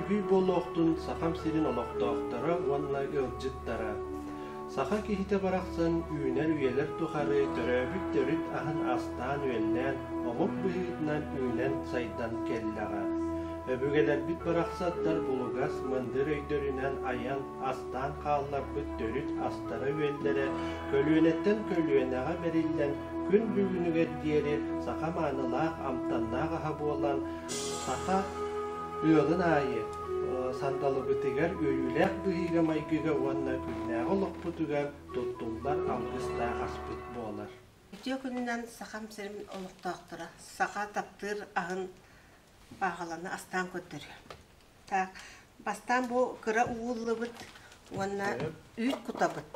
Өргүй буолуохтун Сахам сирин олохтоохторо уонна ыалдьыттара! Саха киһитэ барахсан үүнэр үйэлэр тухары төрөөбүт төрүт аһын астаан-үөллээн, омук быһыытынан үүнэн-сайдан кэллэҕэ. Өбүгэлэрбит барахсаттар булугас, мындыр өйдөрүнэн айан, астаан хаалларбыт төрүт астара-үөллэрэ көлүөнэттэн көлүөнэҕэ бэриллэн, күн бүгүнүгэр диэри саха маанылаах амтаннаах аһа буолан, саха ыалын аайы сандалыбытыгар үөрүүлээх быһыыга-майгыга уонна күннээҕи олохпутугар туттуллар алгыстаах аспыт буолар. Үтүө күнүнэн Сахам сирин олохтоохторо саха таптыыр аһын бааҕаланы астаан көрдөрүө. Так, бастаан бу кыра ууллубут уонна үүт кутабыт.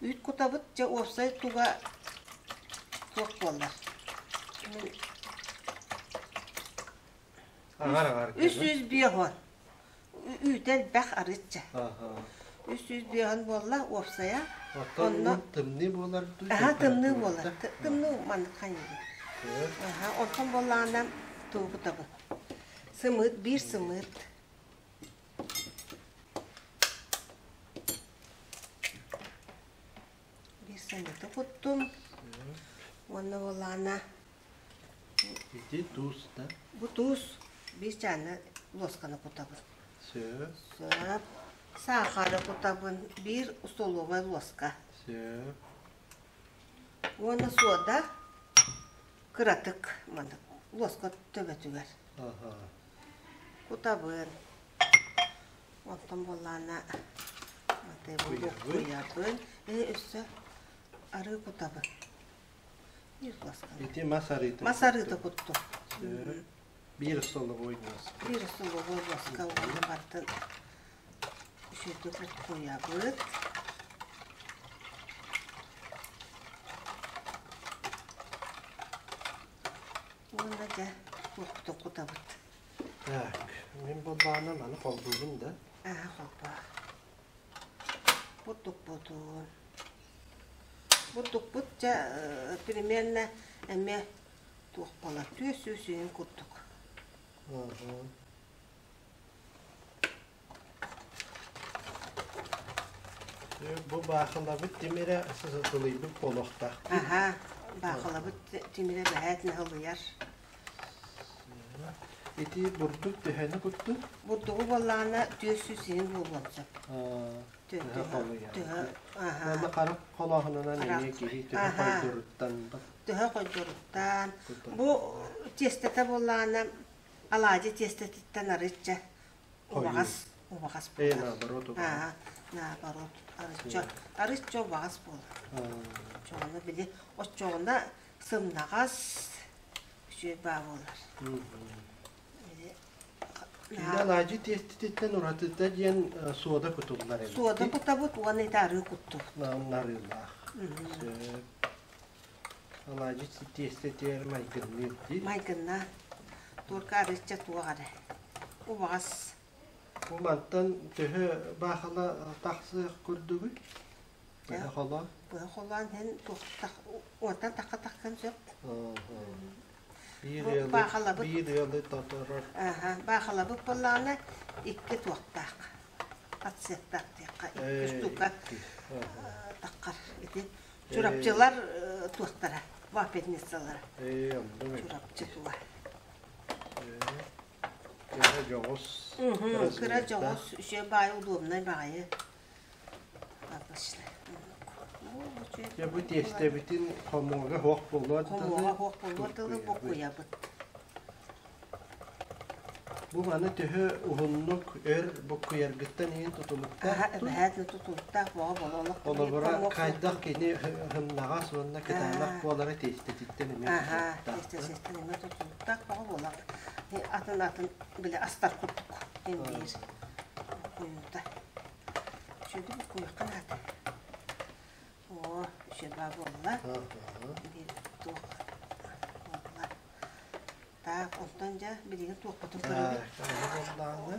Үүт кутабыт дьэ уопсай туга туох буоллар. Аҥар-аҥар 350. Үүтэ элбэх арыычча. 350 буолла уопсайа. Онно тымныы буолар дуу? Аха тымныы буолар. Тымныы маннык хайыыбын. Аха онтон буоллаҕына тугу кутабын? Сымыыт, биир сымыыт. Биир сымыыты куттум. Уонна буоллаҕына Ити туус да? Бу туус биир чааны луосканы кутабын. Сөп. Сөп. Саахары кутабын биир столовай луоска. Сөп. Уонна суода кыратык маннык луоска төбөтүгэр. Аха. Кутабын. Онтон буоллаҕына куйабын. Ээ өссө арыы кутабын. Ити мас арыыта. Мас арыыта куттум. Биир столовой луоска. Биир столовой луоска уонна бартын үчүгэйдик куйабыт. Уонна дьэ туохпутун кутабыт. Так, мин буоллаҕына маны холбуубун да? Аа, холбоо. Бурдукпутун. Бурдукпут дьэ примерно эмиэ туох буолар, түөс сүүс курдук. Бу баахылабыт тимирэ сылыйбыт буолуохтаах. Аха, баахылабыт тимирэ бэһээт наһылыйар. Ити бурдук төһөнү куттун? Бурдугу буоллаҕына 400 иһин буолуон сөп. Төһө холуйар. Уонна харах холооһунунан эмиэ киһи төһө хойдоруттан Төһө хойдоруттан. Бу тиэстэтэ буоллаҕына алаадьы тиэстэтиттэн арыычча убаҕас убаҕас буолар. Наоборот убаҕас. Наоборот арыычча арыычча убаҕас буолар. Оччоҕуна били оччоҕуна сымнаҕас үчүгэй баа буолар. Киинэ алаадьы тиэстититтэн уратыта диэн суода кутуллар эбит. Суода кутабыт уонна ити арыы куттубут. Арыылаах. Алаадьы тиэстэтигэр майгынныыр дии. Майгыннаа. Туорка арыычча туох эрэ. Убаҕас. Бу мантан төһө баахыла тахсыах курдугуй? Быһа холоон? Быһа холоон иһин уонтан тахха таххан сөп. Биир ыалы, Баахалабыт биир ыалы тоторор. Баахалабыт буоллаҕына икки туохтаах подсеттаах диэххэ икки штука таххар ити Чурапчылар туохтара вафельницалара Чурапчы тула Кыра дьоҕус кыра дьоҕус үчүгэй баайы удобнай баҕайы Дьэ бу тиэстэбитин хомуога суох буолуор дылы Хомуога суох буолуор дылы буккуйабыт. Бу маны төһө уһуннук өр буккуйаргыттан иһин тутулуктаах Аха, эбэһээт тутулуктаах буола буола олох Холобура, хайдах кини һымнаҕас уонна кытаанах буолара тиэстэтиттэн эмиэ Аха, тутулуктаах. тиэстэтиттэн эмиэ тутулуктаах буола буола атын атын били астар курдук эн биир буккуйуута. Үчүгэйдик буккуйуохха наада. Оо, үчүгэй буолла. Биир туох буолла. Так, онтон дьэ билигин туохпутун көрөбүт. Буоллаҕына,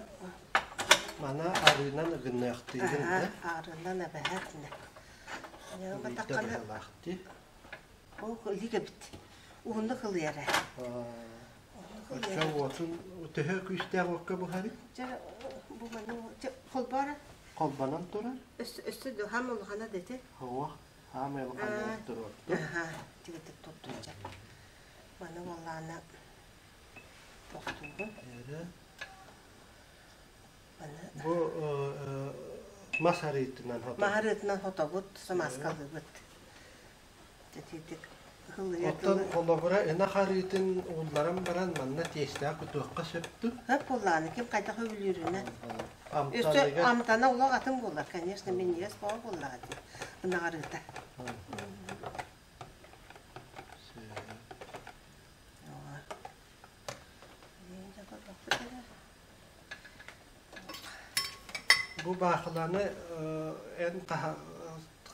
мана арыынан ыгыныахтыыгын да? Арыынан эбэһээтинэ. Ол илик эбит. Уһуннук ылыйар ээ. Оччо уотун төһө күүстээх уокка буһарый? Дьэ, бу маны холборо. Холбонон турар. Өссө хаам улахана дети. Оҕо хаамай улахана туруорту. Аха, тигитик туттум дьэ. Маны буоллаана тохтуубун. Бу мас арыытынан хотобут. Мас арыытынан хотобут, самааскалыыбыт. Титик Оттон холобура ынах арыытын уулларан баран манна тиэстээх кутуохха сөптүк. Хөп буоллааны ким хайдах өбүлүүрүнэн. Өссө амтана улах атын буолар, конечно, минньигэс боо буоллаҕа дии. Ынах арыыта. Бу баахыланы эн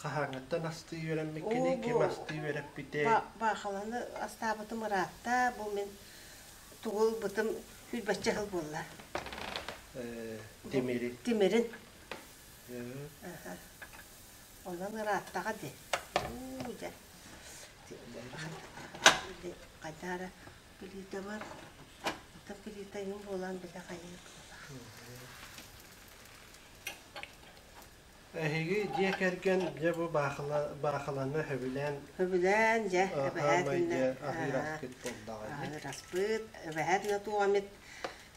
хаһааҥҥыттан астыы үөрэммиккиний, ким астыы үөрэппитэй? Баахыланы астаабытым ыраатта, бу мин тугу ылбытым сүүрбэччэ сыл буолла. Тимири. Тимирин. Онон ырааттаҕа дии. Уу дьэ. Хайдах эрэ билиитэ бар. Оттон билиитэ иҥин буолан билэ хайыы Эһиги дьиэ кэргэн дьэ бу баахыланы сөбүлээн Сөбүлээн дьэ эбэһээтинэ аһыыр аскыт буоллаҕа дии. Аһыыр аспыт эбэһээтинэ туох эмит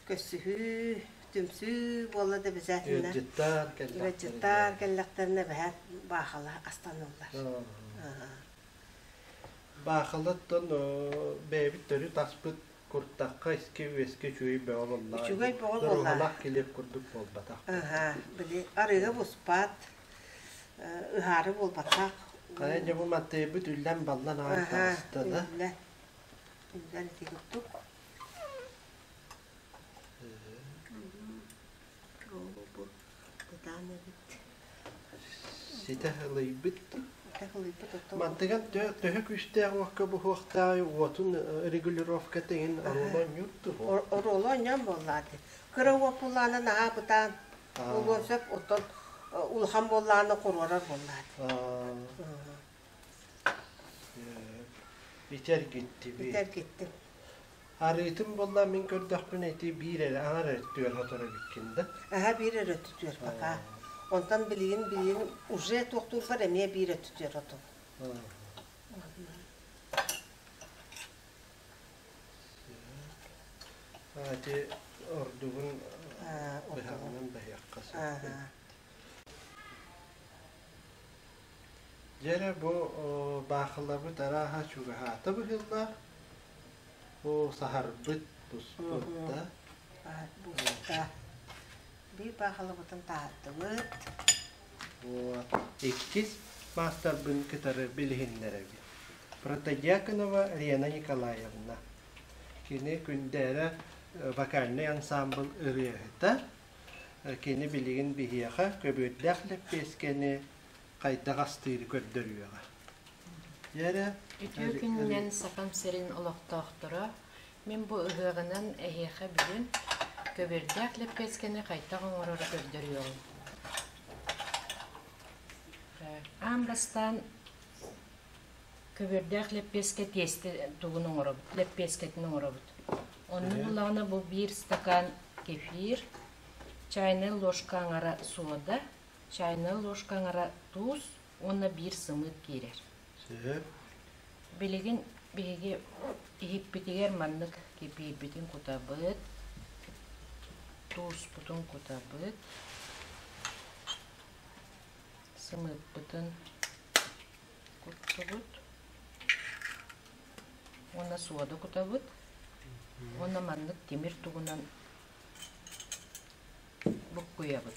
көрсүһүү, түмсүү буолла да эбэһээтинэ Ыалдьыттар кэллэхтэринэ ыалдьыттар кэллэхтэринэ эбэһээт баахыла астаныллар. Баахылаттан бэйэбит төрүт аспыт куртахха искэ-үөскэ үчүгэй бөҕө буоллаҕа. Үчүгэй бөҕө буоллаҕа. Доруоһалаах килиэп курдук буолбатах. Аһа, били арыыга буспат, ыһаары буолбатах. Хайа дьэ бу маттыйбыт үллэн баллан аҕай таҕыста да. Үллэ. Үллэн ити курдук. Бу бытаан эбит. Ситэ ылыйбыт. Мантыган төһө күүстээх уокка буһуохтааҕый уотун регулировка тэҥин оруолу оонньуур дуо? Оруолу оонньоон буоллаҕа дии. Кыра уот буоллаҕына наһаа бытаан буолуон сөп, оттон улахан буоллаҕына хоруорар буоллаҕа дии. Итэргиттибит. Итэргиттим. Арыытын буолла мин көрдөхпүнэ ити биир эрэ аҥар өттүгэр хотор эбиккин да? Аһа биир эрэ өттүтүгэр пока. Онтон билигин билигин уже туохтуурбар эмиэ биир өттүтүгэр отум. Ити ордугун быһаҕынан баһыахха сөп. Дьэ эрэ бу баахылабыт арааһа чугаһаата быһыылаах. Бу саһарбыт, буспут да. Буста. Биир баахылабытын таһаардыбыт. Вот. Иккис маастарбын кытары билиһиннэрэбин. Протодьяконова Рена Николаевна. Кини Күндээрэ вокальнай ансаамбыл ырыаһыта. Кини билигин биһиэхэ көбүөрдээх лэппиэскэни хайдах астыыры көрдөрүөҕэ. Дьэ Үтүө күнүнэн Сахам сирин олохтоохторо, мин бу ыһыаҕынан эһиэхэ бүгүн көбүөрдээх лэппиэскэни хайдах оҥорору көрдөрүөҕүм. Аан бастаан көбүөрдээх лэппиэскэ тиэстэ тугун оҥоробут, лэппиэскэтин оҥоробут. Онно буллаҕына бу биир стакан кефир, чайная ложка аҥара сода, чайная ложка аҥара туус уонна биир сымыыт киирэр. Сөп. Билигин биһиги иһиппитигэр маннык кипиирбитин кутабыт, тууспутун кутабыт, сымыыппытын куттубут уонна суода кутабыт уонна маннык тимир тугунан буккуйабыт.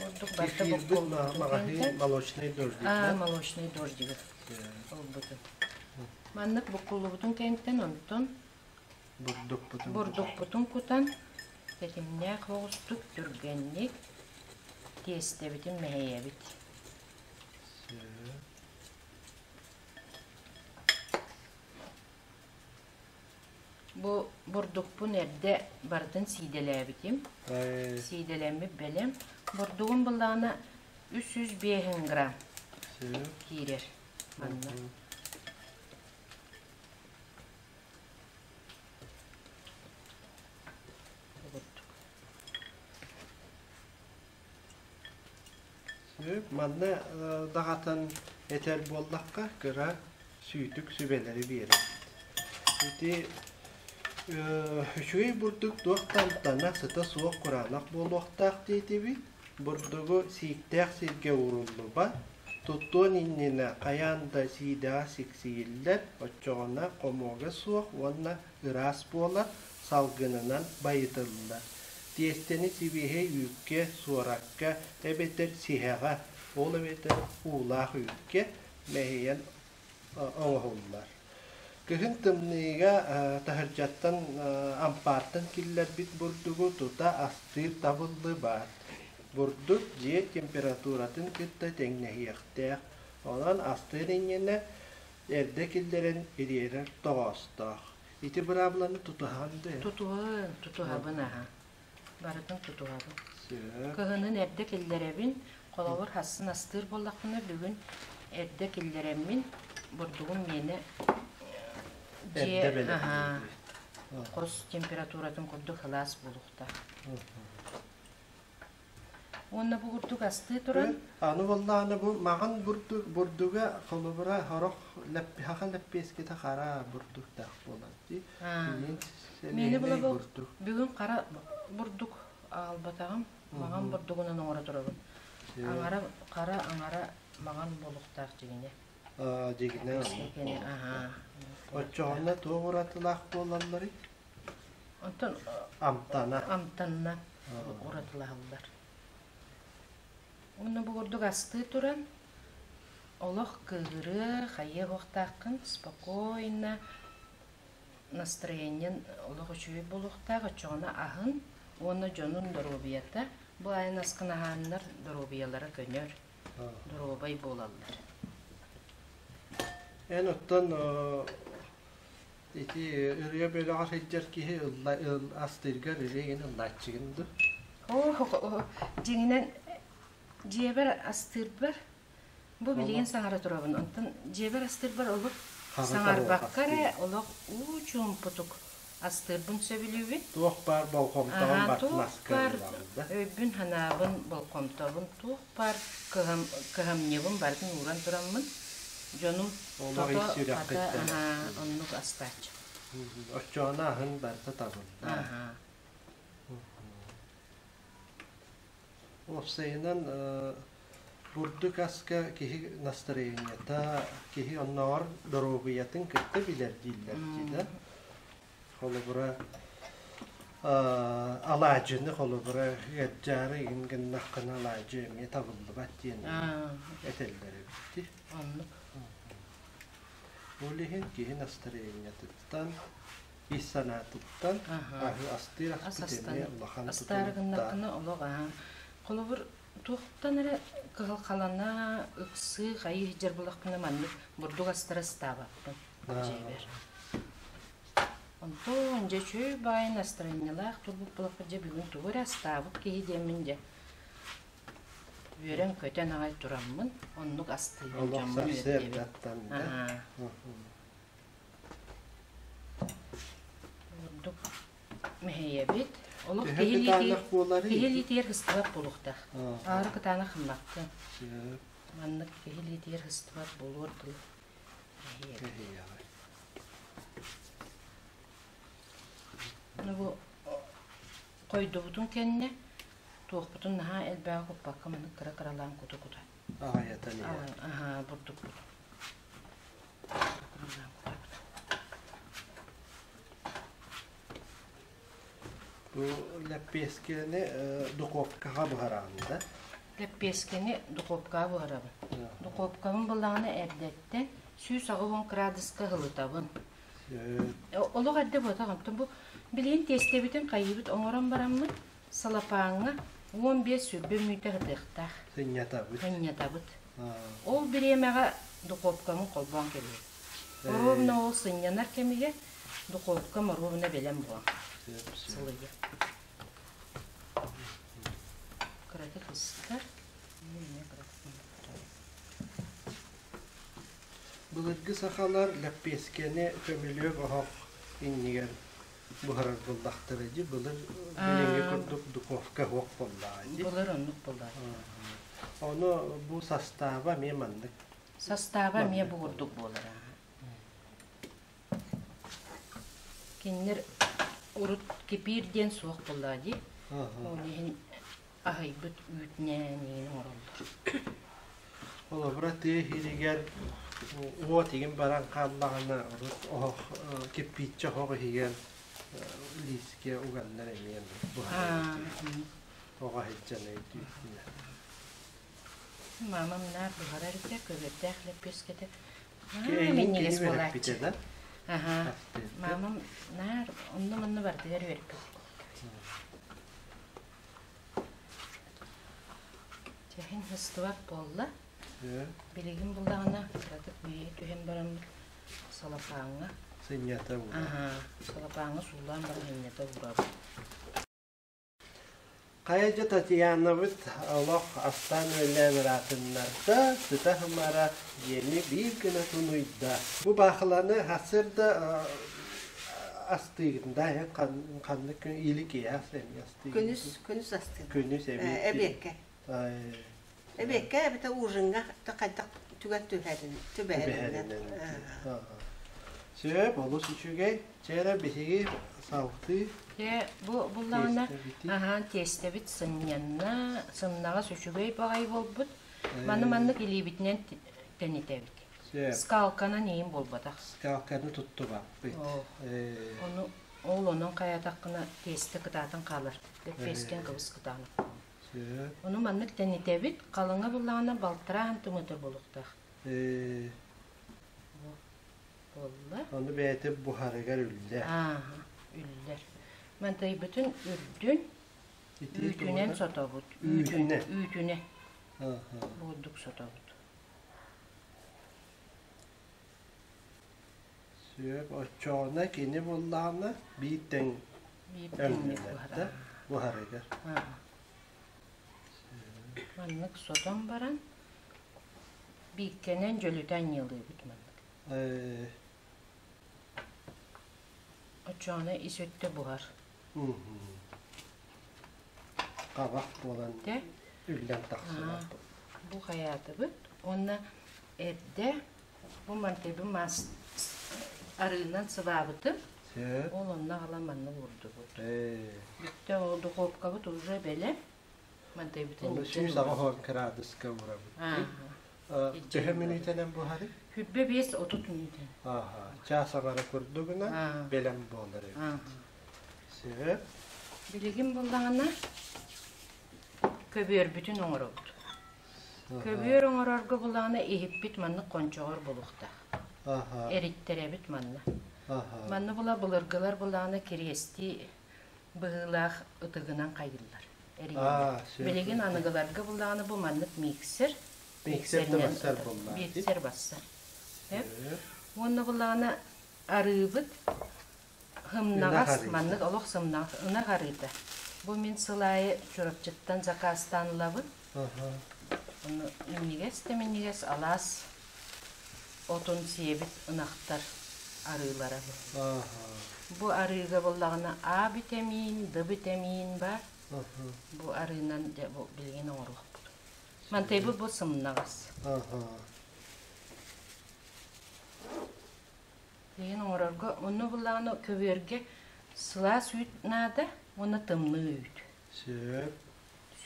Ордук барыта Кефирбит молочный дождик. Аа, молочный дождик ылбытым. Маннык буккуллубутун кэнниттэн онтон бурдукпутун бурдукпутун кутан тэтимнээх оҕустук түргэнник тиэстэбитин мэһэйэбит. Бу бурдукпун эрдэ барытын сиидэлээбитим. Сиидэлэммит бэлэм. Бурдугум былаана 305 грамм киирэр манна. Сөп. Манна даҕатан этэр буоллахха, кыра сүүтүк сүбэлэри биэрэр. Ити үчүгэй бурдук туох да амтана, сыта суох кураанах буолуохтаах диэтибит. Бурдугу сииктээх сиргэ ууруллубат. Туттуон иннинэ хайаан да сиидэҕэ сиксийиллэр, оччоҕуна хомуога суох уонна ыраас буолар, салгынынан байытыллар. Тиэстэни сибиэһэй үүккэ, суоракка эбэтэр сиһэҕэ, ол эбэтэр уулаах үүккэ мэһийэн оҥоһуллар. Кыһын тымныыга таһырдьаттан ампаартан киллэрбит бурдугу тута астыыр табыллыбат. Бурдук дьиэ температуратын кытта тэҥнэһиэхтээх, онон астыыр иннинэ эрдэ киллэрэн ириэрэр тоҕоостоох. Ити быраабыланы тутуһан да Тутуһан, тутуһабын аһа. Барытын тутуһабын. Кыһынын эрдэ киллэрэбин. Холобур, хассын астыыр буоллахпына, бүгүн эрдэ киллэрэммин, бурдугум миэнэ дьиэ аһаа, хос температуратын курдук сылаас буолуохтаах. Уонна бу курдук астыы туран Аны буоллаҕына бу маҕан бурдук бурдуга холобура сорох саха лэппиэскэтэ хара бурдуктаах буолар дии. Миэнэ була бу бүгүн хара бурдук аҕалбатаҕым. Маҕан бурдугунан оҥоро турабын. Аҥара хара, аҥара маҕан буолуохтаах дьигинэ. Дьигинэ. Оччоҕуна туох уратылаах буолалларый? Онтон амтана амтанна уратылаһаллар. Уонна бу курдук астыы туран олох кыыһырыа, хайыа уохтааххын спокойно настроениен олох үчүгэй буолуохтаах, оччоҕуна аһын уонна дьонун доруобуйата бу айан аскын аһааннар доруобуйалара көнөр, доруобай буолаллар. Эн оттон Ити ырыа бөлөҕөр сылдьар киһи ылла астыыргар ырыа игин ыллааччыгын дуу? Оо, дьиҥинэн дьиэбэр астыырбар бу билигин саҥара турабын. Онтон дьиэбэр астыырбар олох саҥарбакка эрэ олох уу чуумпутук астыырбын сөбүлүүбүн. Туох баар болҕомтоҕун туох баар өйбүн-санаабын, болҕомтобун, туох баар кыһамньыбын барытын ууран тураммын дьонум Олох ис тото хата сүрэххиттэн оннук астааччы. Оччоҕуна аһын барыта табыллар. Уопсайынан бурдук аска киһи настроениета, киһи оннооҕор доруобуйатын кытта билэр дииллэр дии да. Холобура, алаадьыны холобура ыаддьаары игин гыннаххына алаадьы эмиэ табыллыбат диэн этэллэр эбит дии. Оннук. Ол иһин киһи настроениетыттан, ис санаатыттан аһы астыыр Ас аспыт эмиэ астанар. улахан Астаары тутулуктаах. гыннаххына олох аһаан. Холобур, туохтан эрэ кыһалҕалана, ыксыы, хайыы сылдьар буоллахпына маннык бурдук астара ыстаабаппын дьиэбэр. Онтон дьэ үчүгэй баайын настарыанньалаах турбут буоллахпына дьэ бүгүн тугу эрэ астаабыт киһи диэммин дьэ үөрэн-көтөн аҕай тураммын оннук астыыбын Олох дьоммун үөрдэбин. сарсыардаттан да. Ордук мэһийэбит. Олох Төһө киһи илиитигэр кытаанах буоларый киһи ити? илиитигэр сыстыбат буолуохтаах. Аары кытаанах гыммаккын. Сөп. Маннык киһи илиитигэр сыстыбат буолуор дылы мэһийэбит. Мэһийэҕин. Ну бу хойдубутун кэннэ туохпутун наһаа элбэҕи куппакка маннык кыра-кыралаан кута-кута. Аҕайатан иһэр. Аһаа, бурдукпут. Кыралаан кутабыт. Бу лэппиэскэни духуопкаҕа буһараҕын да? Лэппиэскэни духуопкаҕа буһарабын. Духуопкабын былаҕына эрдэттэн 180 кыраадыска ыһылытабын. Олох эрдэ буотах, онтон бу билигин тиэстэбитин хайыыбыт оҥорон бараммыт салапааҥҥа 15-20 мүнүүтэ сытыахтаах. Сынньатабыт. Сынньатабыт. Ол бириэмэҕэ духуопкабын холбоон кэбиһэбин. Оруобуна ол сынньанар кэмигэр духуопкам оруобуна бэлэм буолан сылыйа. Кыратык ыстар. Былыргы сахалар лэппиэскэни көмүлүөк оһох иннигэр буһарар буоллахтара дии. Былыр билиҥҥи курдук духовка суох буоллаҕа дии. Былыр оннук буоллаҕа. Ону бу састааба эмиэ маннык. Састааба эмиэ бу курдук буолара. Кинилэр урут кипиир диэн суох буоллаҕа дии. Ол иһин аһыйбыт үүтүнэн иин оҥороллор. Холобура, тыа иһигэр уот игин баран хааллаҕына, урут оһох кирпииччэ оһох иһигэр лиискэ уганнар эмиэ буһарар оҕо сылдьан өйдүүр. Мамам наар буһарар этэ, көбүөрдээх лэппиэскэтэ. Минньигэс буолааччы. Аха. Мамам наар онно-манна барытыгар үөрпүт. Чэһин сыстыбат буолла. Билигин буллаҕына кыратык үүйэ түһэн бараммыт салапааҥҥа сынньата уурабыт. Аһаа, салапааҥҥа суулаан баран сынньата уурабыт. Хайа дьэ Татьянабыт олох астаан үөллээн ыраатыннарда, сыта-сымара дьиэни биир гына тунуйда. Бу баахыланы сарсыарда астыыгын да ханнык күн или киэһэ эмиэ астыыгын? Күнүс, күнүс астыыбын. Күнүс эбиэт. Эбиэккэ. Эбиэккэ эбэтэ ужиҥҥа хайдах түгэн түһэрин, түбэһэринэн. Сөп, олус үчүгэй. Чэ эрэ биһиги салгыы Дьэ, бу буллаҕына аһаан тиэстэбит сынньанна, сымнаҕас үчүгэй баҕайы буолбут. Маны маннык илиибитинэн тэнитэбит. Скалканан иин буолбатах. Скалканы туттубаппыт. Ону ол онон хайатаххына тиэстэ кытаатан хаалар. Лэппиэскэн кыбыс кытаанах. Ону маннык тэнитэбит. Халыҥа буллаҕына балтараа сантиметр буолуохтаах. Буолла. Ону бэйэтэ буһарыгар үллэр. Ааһа, үллэр. Мантайбытын үрдүн үүтүнэн сотобут. Үүтүнэ. Үүтүнэ. Бурдук сотобут. Сөп, оччоҕуна кини буоллаҕына биир тэҥ өҥнөнөр буһарыгар. Маннык сотон баран бииккэнэн дьөлүтэ анньыалыыбыт маннык. Оччоҕуна ис өттө буһар. Хабах буолан үллэн тахсыбат. Бу хайаатыбыт уонна эрдэ бу мантыйбын мас арыынан сыбаабытым. Ол онно аҕалан манна уурдубут. Бүттэ ол духуопкабыт уже бэлэм. Мантыйбытын Оны 180 кыраадыска уурабыт. Төһө мүнүүтэнэн буһарый? 25-30 мүнүүтэн. Ааха, чаас аҥара курдугуна бэлэм буолар эбит. Сөп. Билигин буллаҕына көбүөрбүтүн оҥоробут. Көбүөр оҥорорго буллаҕына иһиппит маннык хончоҕор буолуохтаах. Эриттэрэбит манна. Манна була былыргылар буллаҕына кириэстии быһыылаах ытыгынан хайыыллар. Билигин аныгыларга буллаҕына бу маннык миксер. Миксер да бассар буоллаҕа. Миксер бассар. Уонна буллаҕына арыыбыт Һымнаҕас, маннык олох сымнаҕас ынах арыыта. Бу мин сыл аайы Чурапчыттан заказтаан ылабын. Ону минньигэс да минньигэс алаас отун сиэбит ынахтар арыылара бу. Бу арыыга буоллаҕына А битэмиин, Д битэмиин баар. Бу арыынан дьэ бу билигин оҥоруохпут. Мантайбыт бу сымнаҕас. Билигин оҥорорго онно буллаҕына көбүөргэ сылаас үүт наада уонна тымныы үүт. Сөп.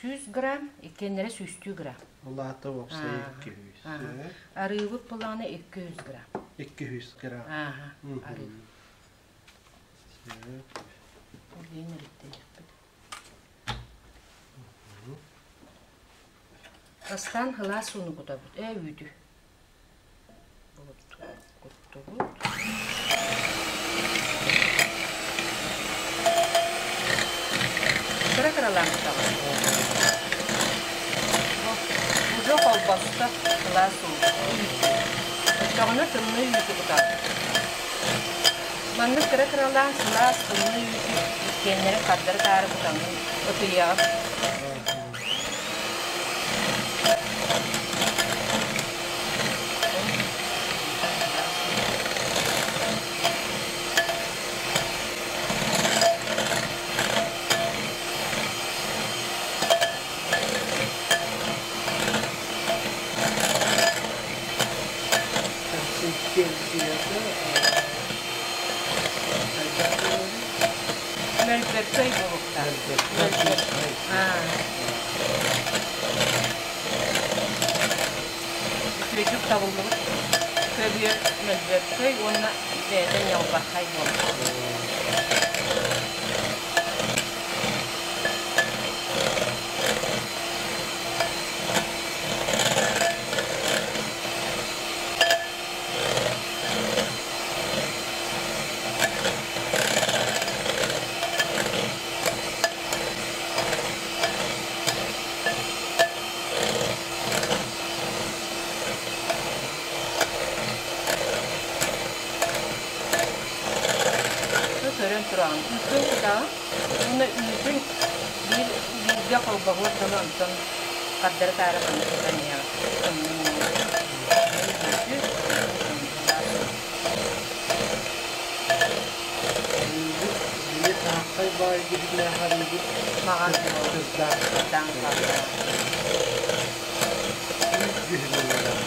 100 грамм, иккиэннэрэ сүүстүү грамм. Ол аата уопсай 200. Сөп. Арыыбыт буллаҕына 200 грамм. 200 грамм. Ааха, арыы. Сөп. Билигин өрүттэниэхпит. Бастаан сылаас ууну кутабыт, ээ үүтү. Куттубут. Кыра кыралаан кутаҕын. Уже холбосто сылаас уу. Оччоҕуна тымныы үүтү кутаҕын. Маннык кыра кыралаан сылаас тымныы үүтү иккиэннэрин хардары-таары кутаҥҥын ытыйаҕын. Консистенцията хайдах буоларый? Мөлбөркөй буолуохтаах. Мөлбөркөй. Үтүөтүк табыллыбыт көбүөр мөлбөркөй уонна бэйэтэ ньалбархай буолар. Көрөн тураҕын. Үүккүн кутаҕын уонна үүтүн биир бииргэ холбоһуор дылы онтон хардары таары маннык кутан иһэҕин. Били сааххай баай дьүһүннээх арыыбыт Маҕан кырдаах кырдаан хаалла. Үүт дьүһүнүн барар.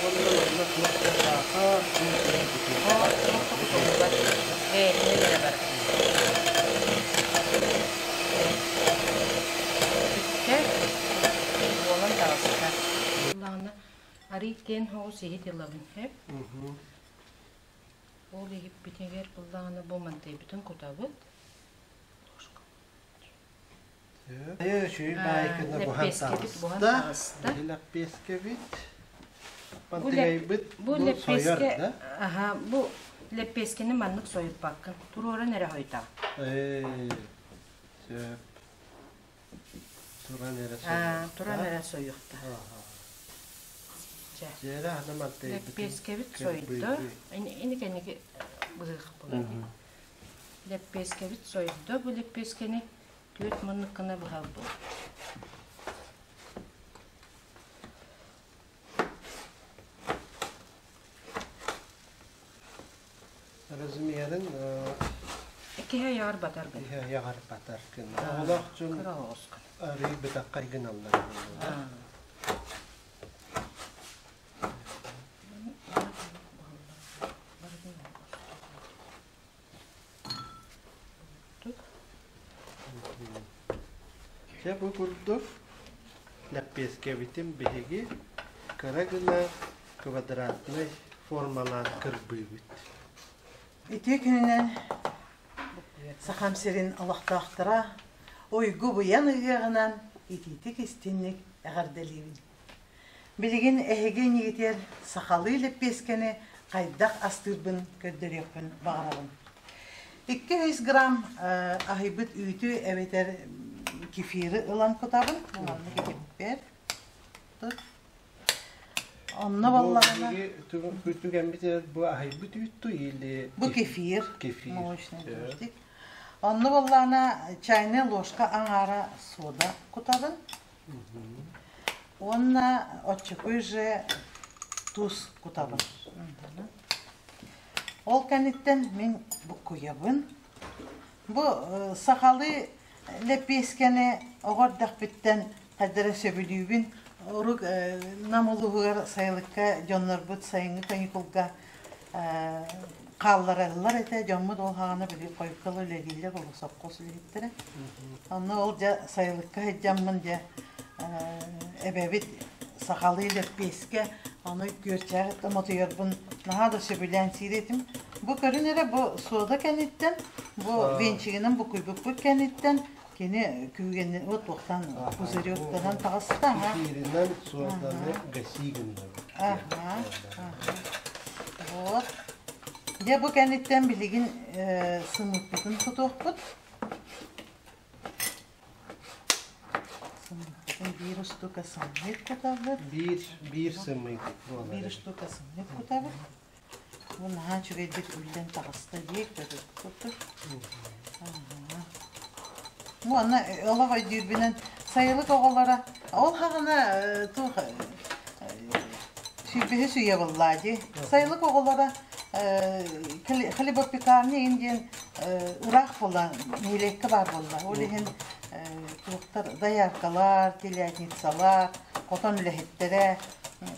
Уонна манна туох да саахар, Туох да кутуллубат, бэйэтинэн эрэ барар. Бүттэ, буолан таҕыста. Ыллаҕына арый киэн соҕус иһит ылабын сөп. Ол иһиппитигэр ыллаҕына бу мантыйбытын кутабыт. Үчүгэй баайкына буһан таҕыста. Лэппиэскэбит. Мантыгайбыт бу сойор да? Аха, бу лэппиэскэни маннык сойуппаккын. Туруоран эрэ хойутаҕын. Сөп. Туран эрэ сойуохта. Туран эрэ сойуохта. Дьэ, аны мантыйбытын Лэппиэскэбит сойдо. Ини кэнники быһыах буолар. Лэппиэскэбит сойдо. Бу лэппиэскэни түөрт муннук гына быһалбыт. Размерын Киһи айаҕар батар гына. Киһи айаҕар батар гына. Оҕолоох дьон Кыра оҕус гына. арый бытаххай гыналлар. Дьэ бу курдук лэппиэскэбитин биһиги кыра гына квадратнай формалаан кырбыыбыт. Үтүө күнүнэн Сахам сирин олохтоохторо уйгу-быйан ыһыаҕынан итиитик-истинник эҕэрдэлиибин. Билигин эһиги иннигитигэр сахалыы лэппиэскэни хайдах астыырбын көрдөрүөхпүн баҕарабын. 200 грамм аһыйбыт үүтү эбэтэр кефиры ылан кутабын. Маннык итиппэр. Тут. Онно баллаҕына... Түгэммит бу аһыйбыт үүт или... Бу кефир. Кефир. Молочный дождик. Онно баллаана чайная ложка аҥаара сода кутабын. Уонна оччокуй же туус кутабын. Ол кэнниттэн мин буккуйабын. Бу сахалыы лэппиэскэни оҕо эрдэхпиттэн хайдара сөбүлүүбүн. Урук Нам улууһугар сайылыкка дьоннорбут сайыҥҥы каникулга хааллараллар этэ. Дьоммут ол хаҕана били хойуккала үлэлииллэр, ол сопхуос үлэһиттэрэ. Онно ол дьэ сайылыкка сылдьаммын дьэ эбэбит сахалыы лэппиэскэ, ону күөрчээх мотуйарбын наһаа да сөбүлээн сиир этим. Бу көрүн эрэ бу суода кэнниттэн, бу венчигинэн букуйбуппут кэнниттэн кини күүгэнин вот туохтан пузыректанан таҕыста. Кефиринэн суоданы гаси гынныбыт. Аха. Вот. Дьэ бу кэнниттэн билигин сымыыппытын кутуохпут. Биир устуука сымыыт кутабыт. Биир, биир сымыыт буолар. Биир устуука сымыыт кутабыт. Бу наһаа үчүгэйдик үллэн таҕыста дии курдук. Бу аны олох өйдүүрбүнэн сайылык оҕолоро ол хаҕына туох сүүрбэһи сүүйэ буоллаа дии. Сайылык оҕолоро хлебопекарня иин диэн ыраах буолла, нэһилиэккэ баар буолла. Ол иһин туохтар дояркалар, телятницалар, хотон үлэһиттэрэ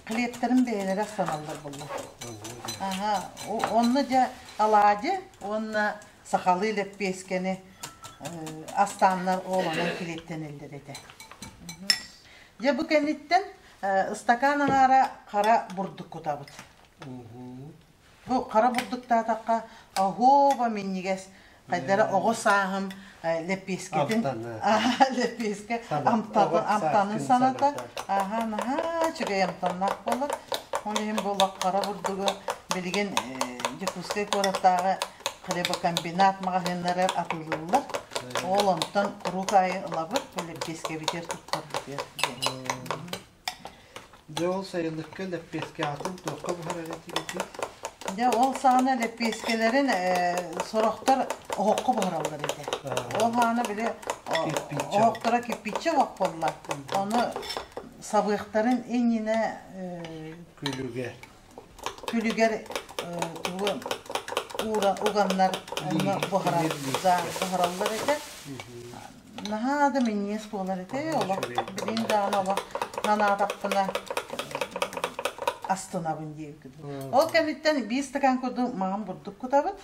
хлебтарын бэйэлэрэ астаналлар буолла. Аха, онно дьэ алаадьы уонна сахалыы лэппиэскэни астааннар ол онон килиэптэнэллэр этэ. Дьэ бу кэнниттэн ыстакаан аҥаара хара бурдук кутабыт. Бу хара бурдуктаатахха оһуоба минньигэс хайдара оҕо сааһым лэппиэскэтин лэппиэскэ амтанын саната аха наһаа үчүгэй амтаннаах буолар. Ол иһин бу хара бурдугу билигин Дьокуускай куораттааҕы хлебокомбинат маҕаһыыннарыгар атыылыыллар. Ол онтон куруук аайы ылабыт, бу лэппиэскэбитигэр туттарбытыгар диэн. Дьэ ол сайылыкка лэппиэскэҕитин туохха буһарар этигитий? Дьэ ол саҕана лэппиэскэлэрин сорохтор оһоххо буһараллар этэ. Ол саҕана били оһохторо кирпииччэ оһох буолла. Ону сабыахтарын иннинэ Күлүгэр. Күлүгэр тугу уура уганнар онно буһараллар этэ. Наһаа да минньиэс буолар этэ. Олох билин даҕаны олох санаатахпына астынабын диэбит. Ол кэнниттэн биир стакан курдук маҥан бурдук кутабыт.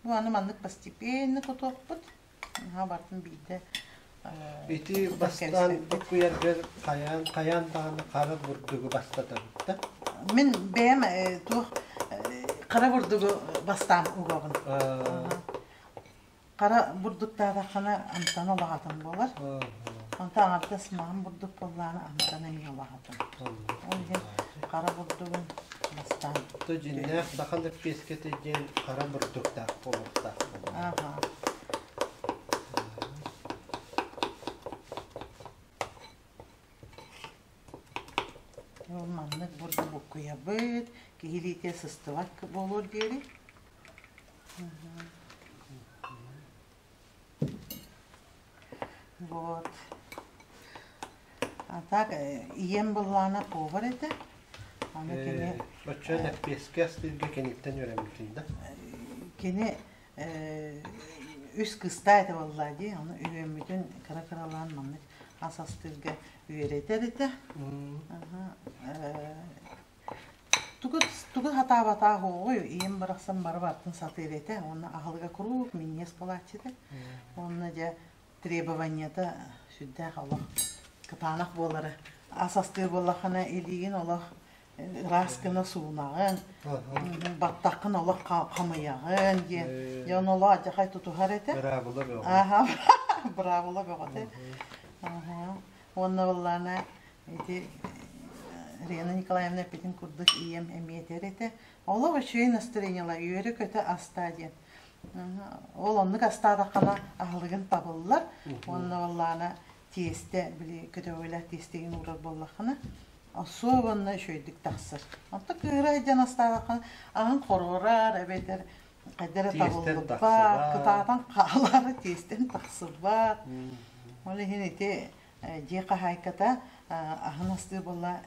Бу аны маннык постепенно кутуохпут. Наһаа бартын биирдэ Ити бастаан буккуйаргар хайаан хайаан даҕаны хара бурдугу бастатабыт да? Мин бэйэм туох хара бурдугу бастаан угабын. Хара бурдуктаатаххына амтана улаҕатын буолар. Онтон аҥардас маҥан бурдук буоллаҕына амтана эмиэ улаҕатын. Ол иһин хара бурдугун бастаан. То дьиннээх саха лэппиэскэтэ диэн хара бурдуктаах буолуохтаах буолар. Аха. Ол маннык бурдук буккуйабыт, киһи илиитэ сыстыбат буолуор диэри. Вот. А так ийэм былаана повар этэ. Аны кини Оччо лэппиэскэ астыырга киниттэн үөрэммитин да? Кини үс кыыстаа этэ буоллаа дии. Ону үһүөммүтүн кыра-кыралаан маннык ас астыырга үөрэтэр этэ. Тугу тугу сатаабатаах уоҕуй, ийэм барахсан бары барытын сатыыр этэ уонна аһылыга куруук минньиэс буолааччы этэ. Уонна дьэ требованиета сүрдээх олох кытаанах буолара. Ас астыыр буоллаххына илиигин олох ыраас гына суунаҕын, баттаххын олох хамыйаҕын диэн. Дьэ ону олох алдьархай тутуһар этэ. Быраабыла бөҕө. Аха, быраабыла бөҕөтө. Уонна буоллаҕына Ити Рена Николаевна эппитин курдук ийэм эмиэ этэр этэ. Олох үчүгэй настроениела үөрэ-көтө астаа диэн. Ол оннук астаатаххына аһылыгын табыллар. Уонна буоллаҕына тиэстэ били көтөҕүлээх тиэстигин уурар буоллаххына особенно үчүгэйдик тахсар. Онтон кыыра сылдьан астаатаххына аһын хоруорар эбэтэр хайда эрэ табыллыбат, кытаатан хаалар, тиэстэн тахсыбат. Ол иһин ити Дьиэ хаһаайката аһын астыы буолла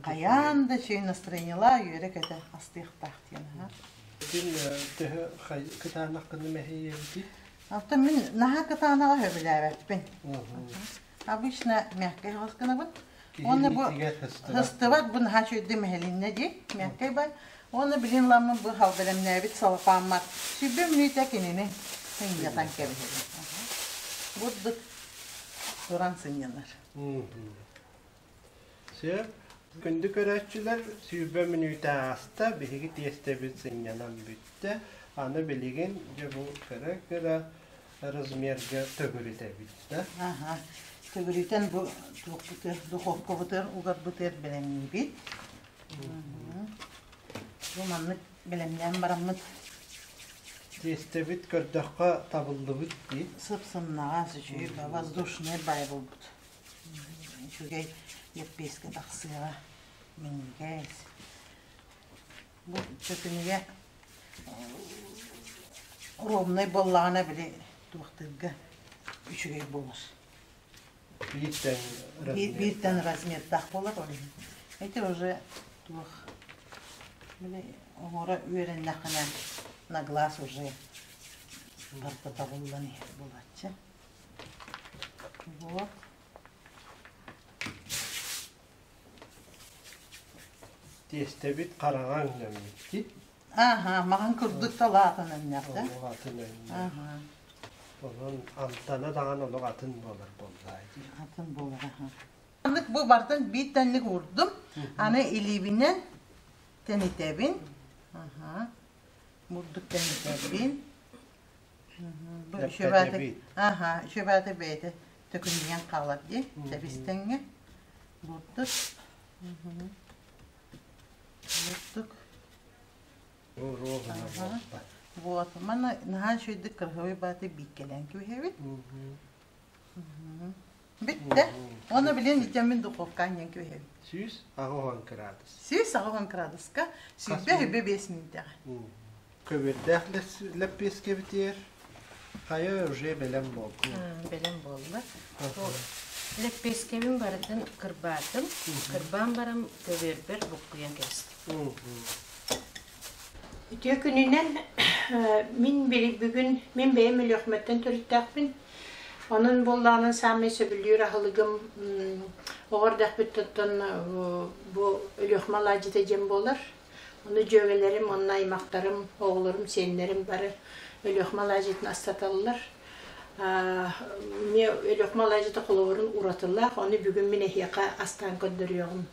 хайаан да үчүгэй настроениелаах үөрэ-көтө астыахтаах диэн аһа. Бүтүн төһө кытаанах гына мэһийэбитий? Оттон мин наһаа кытаанаҕы сөбүлээбэппин. Обычно мягкай хаҕыс гынабын. Уонна бу һыстыбат бу наһаа үчүгэйдик мэһилиннэ дии мягкай бай. Уонна билин ламмын бу халбэлэмнээбит салапааммар сүбэ мүнүүтэ кинини сынньатан кэбиһэбин. Бурдук туран сынньанар. Сөп. Күндү көрөөччүлэр, 20 мүнүүтэ ааста, биһиги тиэстэбит сынньанан бүттэ. Аны билигин дьэ бу кыра-кыра размерга төгүрүтэбит да. Аха. Төгүрүтэн бу туохпутугар, духовкабытыгар угарбытыгар бэлэмниибит. Бу маннык бэлэмнээн бараммыт. Тиэстэбит көрдөххө табыллыбыт дии. Сып-сымнаҕас, үчүгэй воздушный баай буолбут. Үчүгэй лэппиэскэ тахсыаҕа минньигэс. Бу чөкүнүгэ ровнай буоллаҕына били туохтыырга үчүгэй буолар. Бииртэн размер. Бииртэн размердаах буолар ол иһин. Эти уже туох били оҥоро үөрэннэххинэ на глаз уже барыта табыллан иһэр буолааччы. Вот. Тиэстэбит хараҥа өҥнөммүт. Ааһа, маҕан курдук талаатын өҥнөөх да? Атын өҥнөөх. Ааһа. Онон амтана даҕаны олох атын буолар буоллаа дии. Атын буолар, аха. Маннык бу бартан биир тэнник уурдум. Аны илиибинэн тэнитэбин. Аха. Бурдук тэнитэбин. Бу үчүгэйбээти, аха, үчүгэйбээти бэйэтэ төкүнүйэн хаалар дии, тэбистэҥҥэ. Бурдук. Бурдук. Вот, маны наһаа үчүгэйдик кырһовой бааты бииккэлээн кэбиһэбит. Бүттэ. Уонна билин итэммин духовка анньан кэбиһэбит. 180 градус. 180 градуска 125 мүнүүтэҕэ. Көбүөрдээх лэппиэскэбитигэр хайа уже бэлэм буолла. Бэлэм буолла. Лэппиэскэбин барытын кырбаатым. Кырбаан баран көбүөрбэр буккуйан кэбистим. Үтүө күнүнэн мин бүгүн мин бэйэм Өлүөхүмэттэн төрүттээхпин. Онон буоллаҕына саамай сөбүлүүр аһылыгым оҕо эрдэхпиттэн бу Өлүөхүмэ алаадьыта диэн буолар. Ону дьүөгэлэрим уонна аймахтарым, оҕолорум, сиэннэрим бары Өлүөхүмэ алаадьытын астаталлар. Эмиэ Өлүөхүмэ алаадьыта холобурун уратылаах, ону бүгүн мин эһиэхэ астаан көрдөрүөҕүм.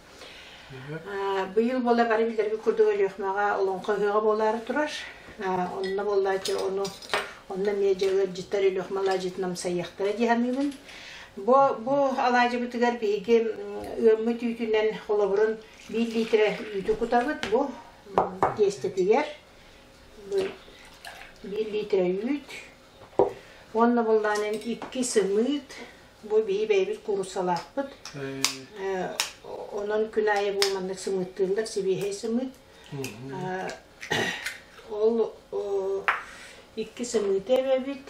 Быйыл буола бары билэрбит курдук Өлүөхүмэҕэ Олоҥхо ыһыаҕа буолаары турар. Онно буоллааччы ону онно эмиэ дьэ ыалдьыттар Өлүөхүмэ алаадьытын амсайыахтара дии саныыбын. Бу бу алаадьыбытыгар биһиги ыаммыт үүтүнэн холобурун биир литрэ үүтү кутабыт бу тиэстэтигэр биир литрэ үүт уонна буллаанын икки сымыыт бу биһи бэйэбит кууруссалаахпыт онон күн аайы бу маннык сымыыттыыллар сибиэһэй сымыыт ол икки сымыыты эбэбит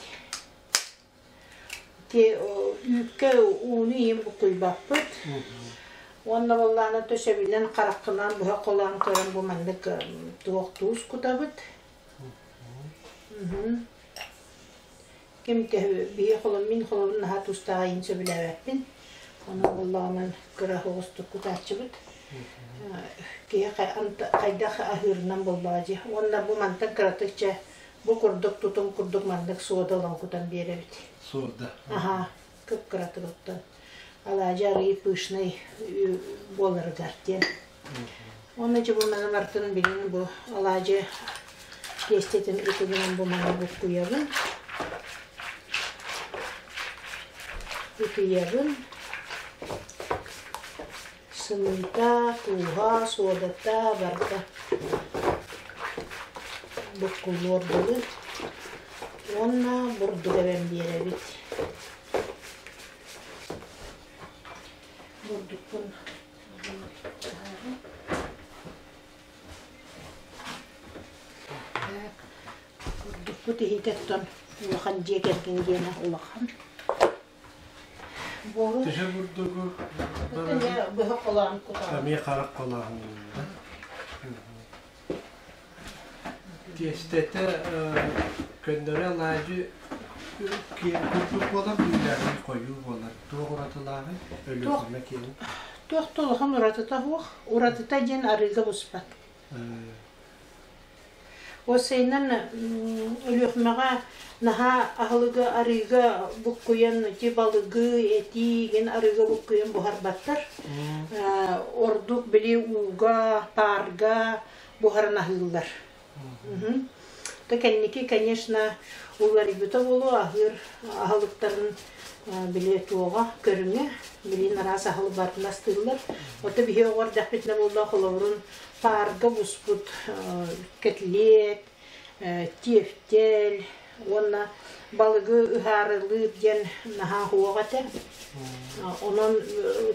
Ити үүккэ ууну иһин буккуйбаппыт. Уонна буоллаҕына төсөбүнэн хараххынан быһа холоон көрөн бу маннык туох туус кутабыт. Ким биһи холом мин холобун наһаа туустаах иһин сөбүлээбэппин. Онон буоллаҕынан кыра оҕустук кутааччыбыт. Киһи хайдах аһыырынан буоллаҕа дии. Уонна бу мантан кыратык чэ Бу курдук тутум курдук маннык суода ылан кутан биэрэбит. Суода. Аһаа, кып-кыратык оттон. Алаадьы арыый пышный буоларыгар диэн. Уонна дьэ бу манан артын билин бу алаадьы тиэстэтин ытыгынан бу манна буккуйабын. Ытыйабын. Сымыыта, тууһа, суодата барыта буккуллуор дылы уонна бурдук эбэн биэрэбит. Бурдукпун Так, бурдукпут иһитэ оттон улахан дьиэ кэргэн диэнэ улахан. Төһө бурдугу Быһа холоон кутаҕын. Эмиэ харах холооһун. Тиэстэтэ көннөрү алаадьы киэн курдук буолар, бүүлээҕин хойуу буолар. Туох уратылааҕый? Өлүөхүмэ киэнин. Туох да улахан уратыта суох. Уратыта диэн арыыга буспат. Уопсайынан Өлүөхүмэҕэ наһаа аһылыгы арыыга буккуйан ити балыгы, этиигин арыыга буккуйан буһарбаттар. Ордук били ууга, паарга буһаран аһыыллар. То кэнники, конечно, уларыйбыта буолуо аһыыр аһылыктарын били туоҕа көрүҥэ, билин араас аһылык барытын астыыллар. Ото биһи оҕо эрдэхпитинэ буолла холобурун паарга буспут кэтилиэт, тефтель уонна балыгы ыһаарылыыр диэн наһаа суох этэ. Онон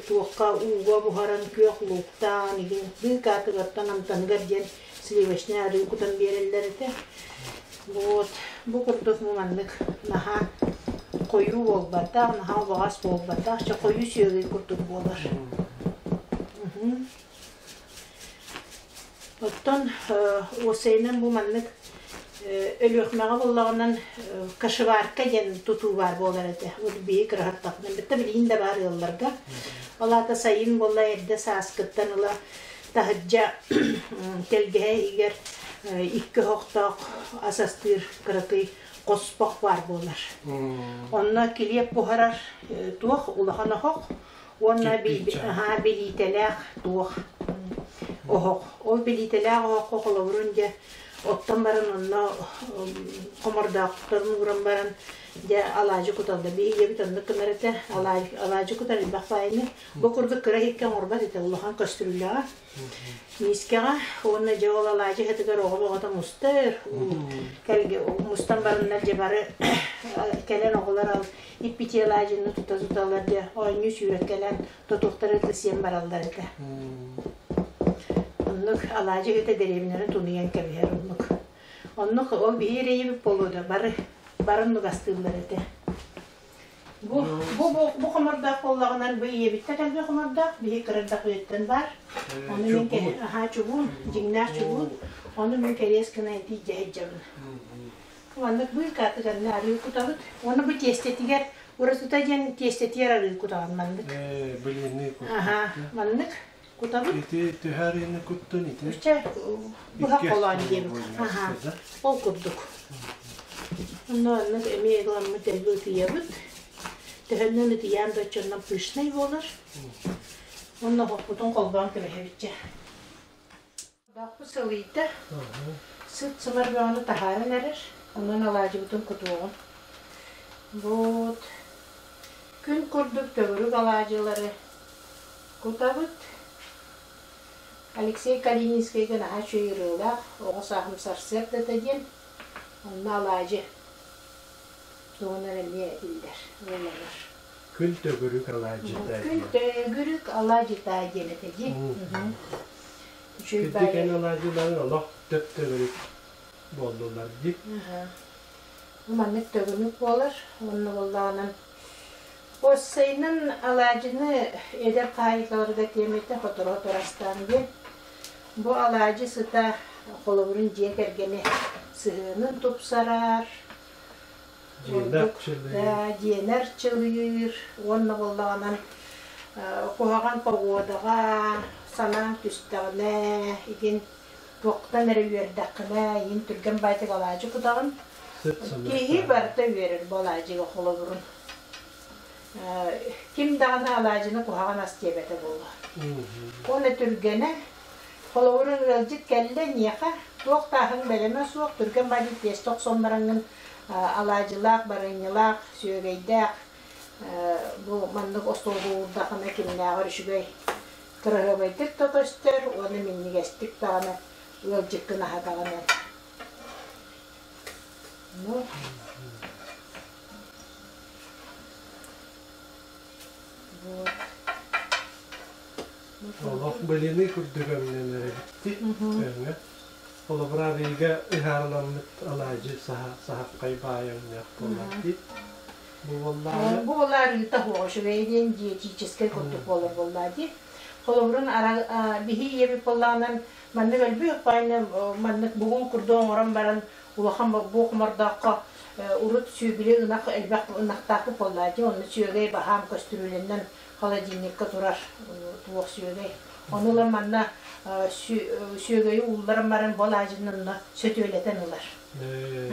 туохха ууга буһаран күөх лууктаан игин быыкаатыгартан амтаныгар диэн сливочнай арыы кутан биэрэллэр этэ. Вот бу курдук маннык наһаа хойуу буолбатах, наһаа убаҕас буолбатах, чэ хойуу сүөгэй курдук буолар. Оттон уопсайынан бу маннык Өлүөхүмэҕэ буоллаҕынан кашеварка диэн тутуу баар буолар этэ. Вот биһи кыраһаттахпына битта билигин да баар ыалларга. Ол аата сайын буолла эрдэ сааскыттан ыла таһырдьа тэлгэһэ иһигэр икки оһохтоох ас астыыр кыракый хоспох баар буолар. Онно килиэп буһарар туох улахан оһох уонна билиитэлээх туох оһох. Ол билиитэлээх оһоххо холобурун дьэ оттон баран онно хомордоохторун ууран баран дьэ алаадьы куталлар. Биһи ийэбит оннук гынар этэ. Алаадьы кутар элбэх баайыны. Бу курдук кыра иһиккэ оҥорбот этэ улахан көстүрүүлэҕэ. Миискэҕэ уонна дьэ ол алаадьы иһитигэр оҕо оҕото мустар. Кэлгэ мустан бараннар дьэ бары кэлэн оҕолор ал иппити алаадьыны тута туталлар дьэ оонньуу сүүрэккэлээн тотуохтары сиэн бараллар этэ. Оннук алаадьы иһитэ дэриэбинэни тунуйан кэбиһэр оннук. Оннук ол биһи эрэйибит буолуо да бары бары оннук астыыллар этэ. Бу бу бу, бу хомордоох буоллаҕынан бу ийэбиттэн элбэх хомордоох, биһи кырардах үйэттэн баар. Ону мин аһаа чугуун, дьиҥнээх чугуун. Ону мин кэриэс гына итии дьэһэдьэбин. Маннык быыкаатыганна арыы кутабыт. Уонна бу тиэстэтигэр уратыта диэн тиэстэтигэр арыы кутаҕын маннык. Ээ, блины куттун. Аһаа, маннык кутабыт. Ити төһө арыыны куттун ити? Үчэ быһа холоон диэбит. Аһаа, ол курдук. Онно оннук эмиэ ыламмыт дэлби ытыйабыт. Төһөннөн ытыйаан да оччоннон пышный буолар. Онно оһохпутун холбоон кэбиһэбит дьэ. Бахпыт сылыйда. Сыт-сымар бөҕөнү таһааран эрэр. Онон алаадьыбытын кутуоҕун. Вот. Күн курдук төгүрүк алаадьылары кутабыт. Алексей Калининскайга наһаа үчүгэй ырыалаах «Оҕо сааһым сарсыардата» диэн. Онно алаадьы туһунан эмиэ этиллэр, ылланар. Күн төгүрүк алаадьыта Күн төгүрүк алаадьыта диэн этэ дии. Үчүгэй Кырдьык баайы. эн алаадьыларын олох төп-төгүрүк буоллулар дии. Бу маннык төгүрүк буолар. Уонна буоллаҕынан Уоссайынан алаадьыны эдэр хаһаайкаларга тиэмэтэ хоторо-хоторо астаан диэн. Бу алаадьы сыта холобурун дьиэ кэргэни сыһыанын тупсарар, ордук дьиэнэр чылыыр уонна буоллаҕынан куһаҕан погодаҕа санааҥ түстэҕинэ игин туохтан эрэ үөрдэххинэ игин түргэн баайтык алаадьы кутаҕын. Киһи барыта үөрэр бу алаадьыга холобурун. Ким даҕаны алаадьыны куһаҕан ас диэбэтэ буолуо. Уонна түргэнэ, холобурун ыалдьыт кэллэ эйиэхэ, туох тааһыҥ бэлэмэ суох, түргэн баайдык тиэстэ охсон бараҥҥын алаадьылаах, барыанньалаах, сүөгэйдээх бу маннык остуолга уурдаххына кимнээҕэр үчүгэй кыраһыабайдык да көстөр уонна минньигэстик даҕаны ыалдьыккын аһатаҕын. Ну, вот. Олох блины курдук өҥнөнөр эбитти өҥө. Холобура арыыга ыһаарыламмыт алаадьы саһаххай баай өҥнөөх буолар дии. Бу буоллаҕына Бу буолла арыыта суоҕа үчүгэй диэн диетическэй курдук буолар буоллаа дии. Холобурун биһи ийэбит буоллаҕынан маннык өлбүөх баайна маннык бугун курдук оҥорон баран улахан бу хомордооххо урут сүөбүлэ ынах элбэх ынахтаахпыт буоллаа дии онно сүөгэй баһаам көстүрүүлэнэн холодильникка турар туох сүөгэй ону ылан манна сүөгэйи уулларан баран бу алаадьыны онно сөтүөлэтэн ылар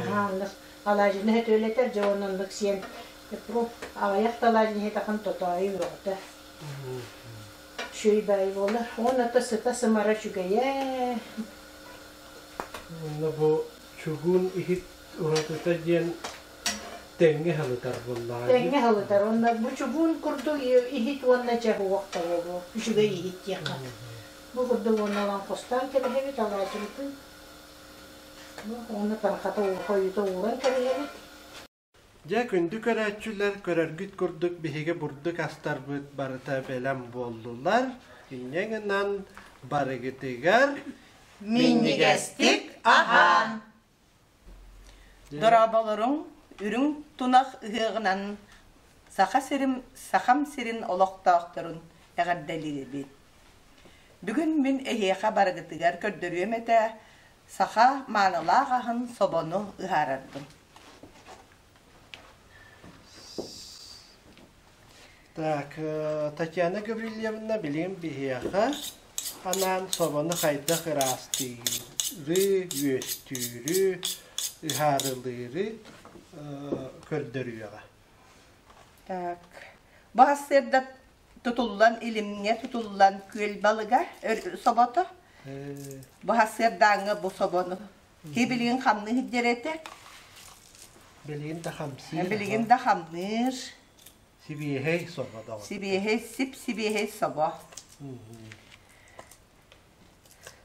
аһаа оннук алаадьыны сөтүөлэтэр дьэ уонна оннук сиэн аҕыйах да алаадьыны иһитэхин тотоойу бөҕөтө үчүгэй баайы буолар уонна то сыта сымара үчүгэйэ Уонна бу чугуун иһит уратыта диэн тэҥҥэ халытар буоллаҕа дии. Тэҥҥэ халытар уонна бу чугуун курдук иһит уонна чэ уох да буолуо үчүгэй иһит диэххэ. Бу курдук уонна ылан хостоон кэбиһэбит алаадьыбытын. Уонна тархата хойута ууран кэбиһэбит. Дьэ, күндү көрөөччүлэр, көрөргүт курдук биһиги бурдук астарбыт барыта бэлэм буоллулар. Инньэ гынан барыгытыгар Минньигэстик аһаан! Дорооболоруҥ, үрүҥ тунах ыһыаҕынан Саха сирин, Сахам сирин олохтоохторун эҕэрдэлиибин. Бүгүн мин эһиэхэ барыгытыгар көрдөрүөм этэ саха маанылаах аһын собону ыһаарарбын. Так, Татьяна Гаврильевна билигин биһиэхэ анаан собону хайдах ыраастыыры, үөстүүрү, ыһаарылыыры көрдөрүөҕэ. Так, бу сарсыарда тутуллан илимҥэ тутуллан күөл балыга собото. Бу сарсыардааҥҥы бу собону Ки билигин хамныыр диэр этэ. Билигин да хамсыыр. Билигин да хамныыр. Сибиэһэй собо доҕор. Сибиэһэй, сип-сибиэһэй собо.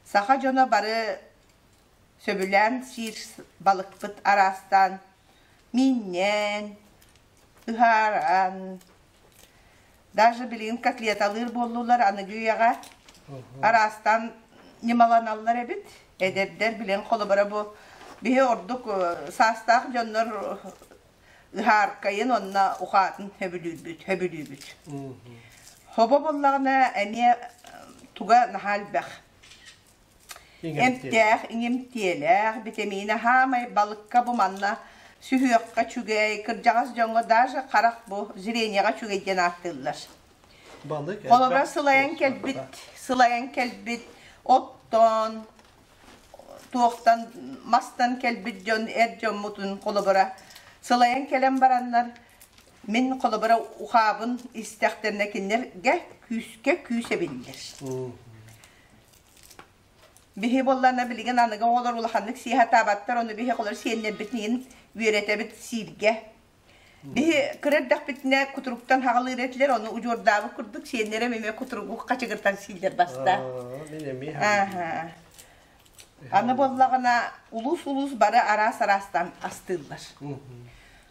Саха дьоно бары сөбүлээн сиир балыкпыт араастаан миинньэн, ыһааран, даже билигин котлеталыыр буоллулар аныгы үйэҕэ араастаан ньымаланаллар эбит. Эдэрдэр билигин холобура бу биһи ордук саастаах дьоннор ыһааркайын уонна ухаатын сөбүлүүрбүт, сөбүлүүбүт. Хобо буоллаҕына эмиэ туга наһаа элбэх. Эмтээх, иҥэмтиэлээх, битэмиинэ хаамай балыкка бу манна сүһүөххэ үчүгэй, кырдьаҕас дьоҥҥо даже харах бу зрениеҕэ үчүгэй диэн ааттыыллар. Балык Холобура элбэх сылайан кэлбит, суостардаах. сылайан кэлбит оттон, туохтан мастан кэлбит дьон эр дьоммутун холобура сылайан кэлэн бараннар мин холобура ухаабын истэхтэринэ кинилэргэ күүскэ күүс эбиллэр. Биһи буоллаана билигин аныгы оҕолор улаханнык сии сатаабаттар, ону биһи оҕолор сиэннэрбитин үөрэтэбит сииргэ. Биһи кыра эрдэхпитинэ кутуруктан хаҕалыыр этилэр, ону удьуордаабыт курдук сиэннэрим эмиэ кутуругу хачыгыртан сииллэр баста. Мин эмиэ Ааһа. Аны буоллаҕына улуус-улуус бары араас-араастан астыыллар.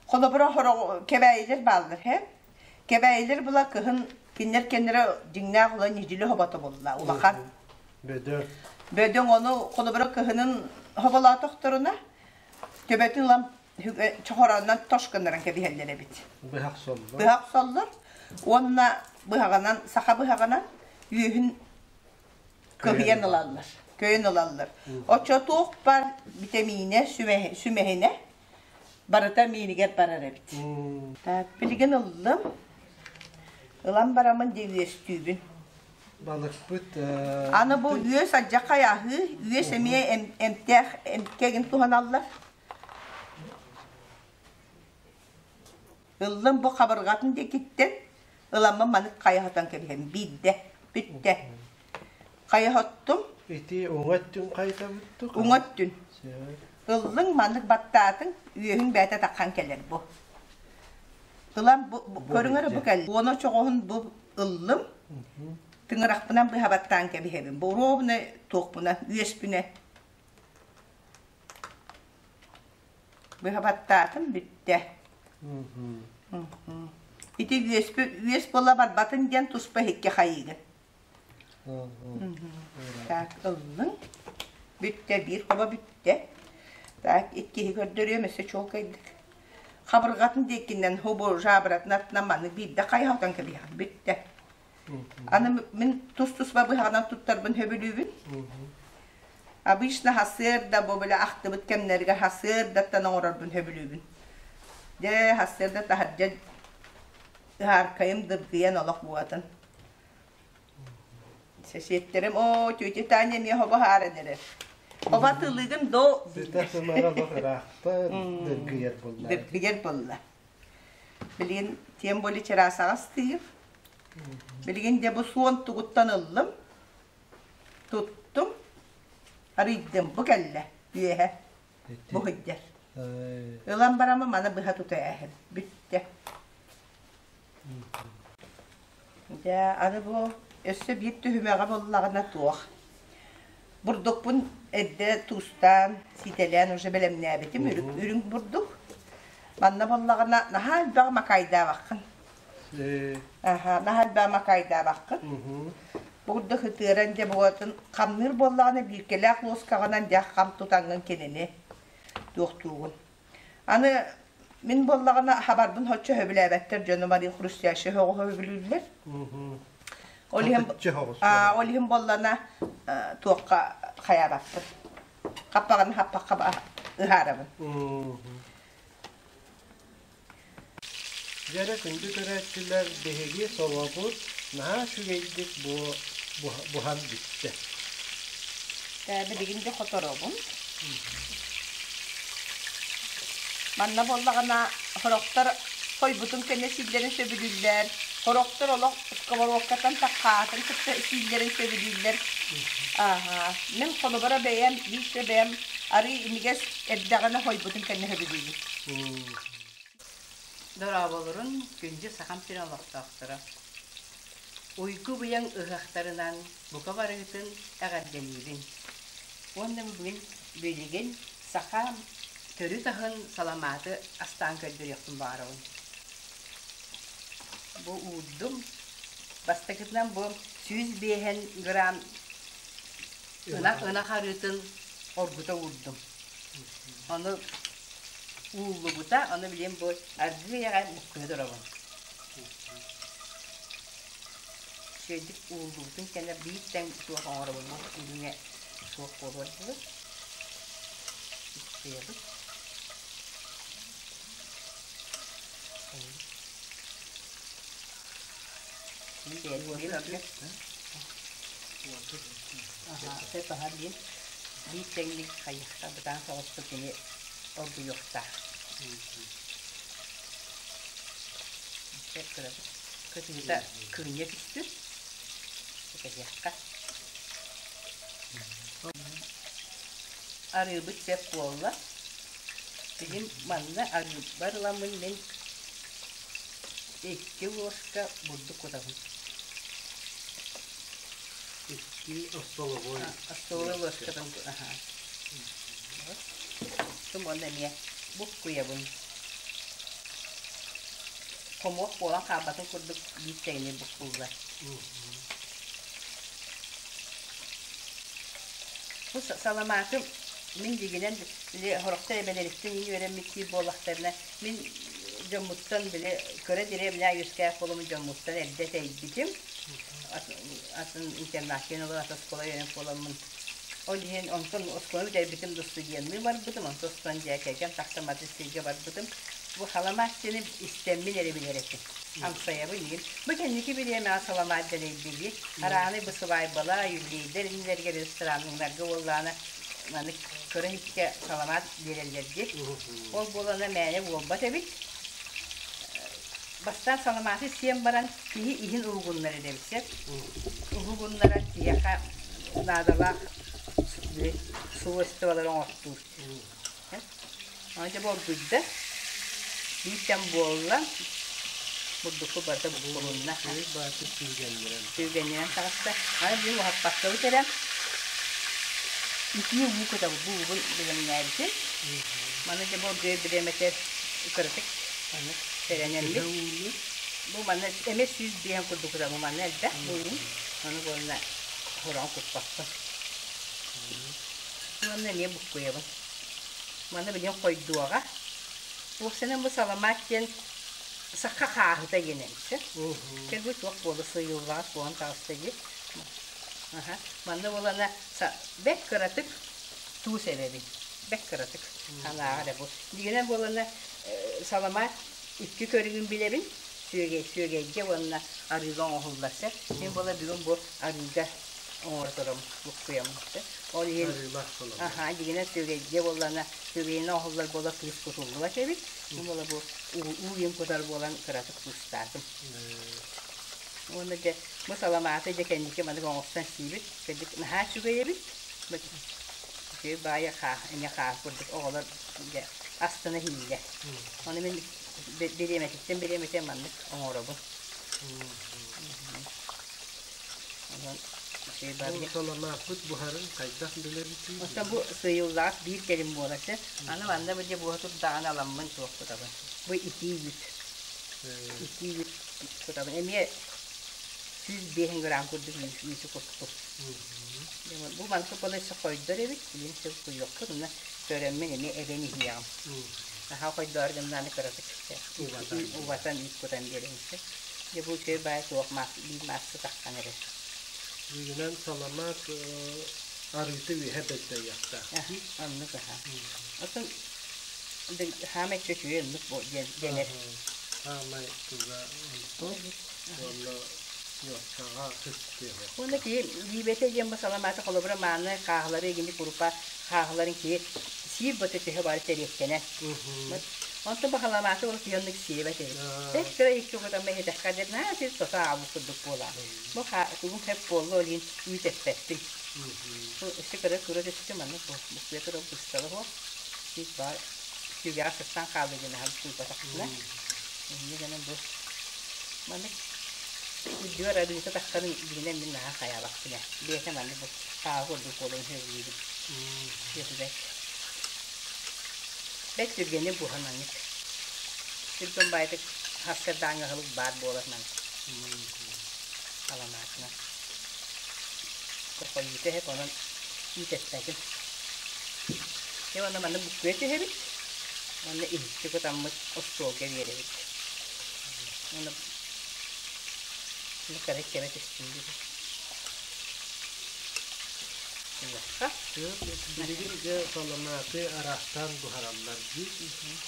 Холобура хороҕ кэбээйилэр бааллар һэ. Кэбээйилэр була кыһын кинилэр кэннэрэ дьиҥнээх ула ньидьили хобото буолла улахан. Бөдөҥ. Бөдөҥ ону холобура кыһынын хоболоотохторуна төбөтүн ылан чохорооннон тош гыннаран кэбиһэллэр эбит. Быһах соллор. Быһах соллор уонна быһаҕынан саха быһаҕынан үөһүн көһүйэн ылаллар. Көйөн ылаллар. Оччо туох бар битэмиинэ сүмэһинэ барыта миинигэр барар эбит. Так, билигин ыллым. Ылан бараммын дии үөстүүбүн. Балыкпыт Аны бу үөс алдьархай аһыы, үөс эмиэ эмтээх эмкэгин туһаналлар. Ыллым бу хабырҕатын диэкиттэн ыламмын маннык хайа сотон кэбиһэм биирдэ бүттэ. Хайа соттум. Ити уҥа өттүн хайытабыт Уҥа өттүн. Ыллыҥ маннык баттаатыҥ, үөһүҥ бэйэтэ таххан кэлэр бу. Ылан бу көрүҥ эрэ бу кэллэ. Уона очоҕоһун бу ыллым. Тыҥырахпынан быһа баттаан кэбиһэбин. Бу ровно туохпуна, үөспүнэ. Быһа баттаатым бүттэ. Ити үөспү үөс буола барбатын диэн туспа иһиккэ хайыыгын. Так, ыллыҥ. Бүттэ, биир хоба бүттэ. Так, иккиһи көрдөрүөм өссө чуолкайдык. Хабырҕатын диэкинэн хобу жабратын аттынан маннык биирдэ хайа кэбиһэҕин бүттэ. Аны мин тус-туспа быһаҕынан туттарбын сөбүлүүбүн. Обычно хасыарда бу бile ахтыбыт кэмнэргэ хасыардаттан оҥорорбун сөбүлүүбүн. Дьэ, хасыарда таһырдьа ыһааркайым дыргыйан олох буолатын. Сэсиэттэрим, оо, тетя Таня эмиэ хобо хааран эрэр. Хоба тылыгын до Сыта сымара олох ыраахта дыргыйар буолла. Дыргыйар буолла. Билигин тем более чараасаҕа астыыр. Билигин дьэ бу суон тугуттан ыллым, туттум, арыйдым. Бу кэллэ үөһэ. Бу сылдьар. Ылан бараммын маны быһа тута ээһим. Бүттэ. Дьэ, аны бу өссө биир түһүмэҕэ буоллаҕына туох. Бурдукпун Эрдэ туустаан, сиитэлээн уже бэлэмнээбитим үрүҥ бурдук. Манна буоллаҕына наһаа элбэх макайдаабаккын. Аха, наһаа элбэх макайдаабаккын. Бурдук ытыаран дьэ буолатын хамныыр буоллаҕына бииркэлээх луоскаҕынан дьэ хам тутаҥҥын кинини туохтуугун. Аны мин буоллаҕына хабарбын соччо сөбүлээбэттэр дьонум арыы хрустящий оһоҕу сөбүлүүллэр. Ол иһин ол иһин буоллана туохха хайаабаппын. Хаппаҕын хаппахха ыһаарабын. Дьэрэ күндү көрөөччүлэр биһиги солобут наһаа үчүгэйдик бу буһан бүттэ. Билигин де хоторобун. Манна буоллаҕына сорохтор хойбутун кэннэ сииллэрин сөбүлүүллэр, сорохтор олох сковородкаттан таккаатын кытта сииллэрин сөбүлүүллэр. Ааһа, мин холобура бэйэм, лично бэйэм арыы имигэс эрдэҕинэ хойбутун кэннэ сөбүлүүбүн. Дорооболорун, күндү Сахам сирин олохтоохторо! Уйгу-быйаҥ ыһыахтарынан бука барыгытын эҕэрдэлиибин. Уонна бүгүн билигин саха төрүт аһын саламааты астаан көрдөрүөхпүн баҕарабын. Бу уурдум. Бастакытынан бу 105 грамм ынах ынах арыытын оргута уурдум. Ону ууллубута, ону билигин бу аргыый аҕай буккуйа турабын. Үчүгэйдик ууллубутун кэннэ биир тэҥ суох оҥоробун бу илиҥэ суох буолуор дылы. Буккуйабыт. Биир тэҥник хайыахха бытаан соҕустук кини оргуйуохтаах. Кытыыта кыынньа түстүн. Кэһиэххэ. Арыыбыт сөп буолла. Билигин манна арыыбар ыламмын мин икки ложка бурдук кутабын. Икки остолобуой. Остолобуой ложкатын аха. Уонна эмиэ буккуйабын. Хомуок буолан хаалбатын курдук биир тэҥник буккуллар. Бу саламааты мин дьиҥинэн били сорохтор эбэлэриттэн иин үөрэммиттии буоллахтарына, мин дьоммуттан били кыра дэриэбинэ үөскээх буоламмын дьоммуттан эрдэ тэйбитим. Атын интернакка олорон атын оскуола үөрэнэн буоламмын. Ол иһин онтон оскуоланы бүтэрбитим да студенныы барбытым, онтон устан дьэ кэргэн тахсан атын сиргэ барбытым. Бу саламаат диэни истэммин эрэ билэр этим. Амсайабын иһин. Бу кэнники бириэмэҕэ саламаат дэлэйдиги. Арааны бу сыбаайбала, юбилейдар иннилэригэр рестораннарга буоллаҕына маннык кыра иһиккэ саламаат биэрэллэр дии. Ол буолана мээнэ буолбат эбит. Бастаан саламааты сиэн баран киһи иһин уһугуннарар эбит сөп. Уһугуннаран киһиэхэ наадалаах свойстволары оҥортуур. Аны дьэ оргуйда. Биир кэм буолла. Бурдукку барыта буккулунна. Бааты күүгэннирэн. Күүгэннирэн таҕыста. Аны бүгүн уһаппаккабыт эрэ. Итии уу кутабыт. Бу уубун бэлэмнээбитим. Маны дьэ бу оргуйар бириэмэтэ кыратык маннык сэрэнэммит. Бу манна эмиэ 105 курдук кутабын. Манна элбэх бу уум. Аны буолла хороон куппаппын. Уонна эмиэ буккуйабын. Маны билигин хойдуоҕа. Уопсайынан бу саламаат диэн саха хааһыта диэн эбит. Кэлбит туох буола сыыйыллаҕа суон таҕыста дии. Аха. Манна буолана бэт кыратык туус эбэбин. Бэт кыратык. Анааҕа эрэ бу. Дигинэн буолана саламаат икки көрүҥүн билэбин. Сүөгэй, сүөгэйгэ уонна арыыга оҥоһуллар сөп. Мин буола бүгүн бу арыыга оҥортором буккуйаммыт Ол иһин аха дьиҥинэн сүөгэйдиэ буоллаҕына сүөгэйинэн оҥоһуллар буола туус кутуллубат эбит. Бу буола бу уу иин кутар буолан кыратык туустаатым. Уонна дьэ бу саламааты дьэ кэнники маннык оҥостон сиибит. Кырдьык наһаа үчүгэй эбит. Үчүгэй баайы хаа эмиэ хаа курдук оҕолор дьэ астына иһииллэр. Ону мин бириэмэтиттэн бириэмэтэ маннык оҥоробун. Онон. Бу саламааппыт буһарын хайдах билэбитий? Оттон бу сыыйыллаҕас биир кэлим буолар сэ. Аны манна бу дьэ буоһа турдаҕына аламмын туох кутабын. Бу итии үүт. Итии үүт кутабын. Эмиэ 105 грамм курдук үүтү куттум. Бу маннык буола өссө хойдор эбит. Билин сөп куйуохпут. Онно көрөммүн эмиэ эбэн иһиэҕим. Наһаа хойдоор гыннааны кыратык убатан үүт кутан биэрэбин. Дьэ бу үчүгэй баай туох биир маасса таххан эрэр. Үүнэн саламаат арыыта үөһэ бэрдэйиэхтээх. Оннук аха. Оттон хаамай чөчүө оннук дэнэр. Хаамай туга онтон уонна ньуоскаҕа сыстыаҕа. Уонна киһи лиибэтэ диэн бу саламааты холобура мааны хааһылары игини курупа хааһыларын киһи сиир бата төһө бары тэриэккэнэ. Онтон бу саламааты ол киһи оннук сиэбэт эбит. Бэс кыра икки кутамма иһитэххэ дьэ наһаа сир тото аабыт курдук буолаа. Бу тугум сөп буолла ол иһин үүт эппэппин. Бу өссө кыра кыра түстэ маннык бу буккуйа турар быстала суох. Үүт баар түгэҕэ сыстан хаалла диэн аһан сууйбатахпына. Инньэ гынан бу маннык үрдүгэр арыыта тахсарын билинэн мин наһаа хайаабаппын ээ. Бэйэтэ маннык бу хааһы курдук буолан сөбүлүүбүн. Сүөһүбэт. Бэт түргэнник буһан маннык. Түргэн баайытык сарсыардааҥҥы аһылык баар буолар маннык. Саламаатынан. Хойуута иһэп, онон үүтэппэтим. Дьэ уонна манна буккуйа түһэбит. Уонна иһиччи кутаммыт остуолга биэрэбит. Уонна кыра кэбэ түстүм диэки. Билигин дьэ саламааты араастаан буһараллар дии.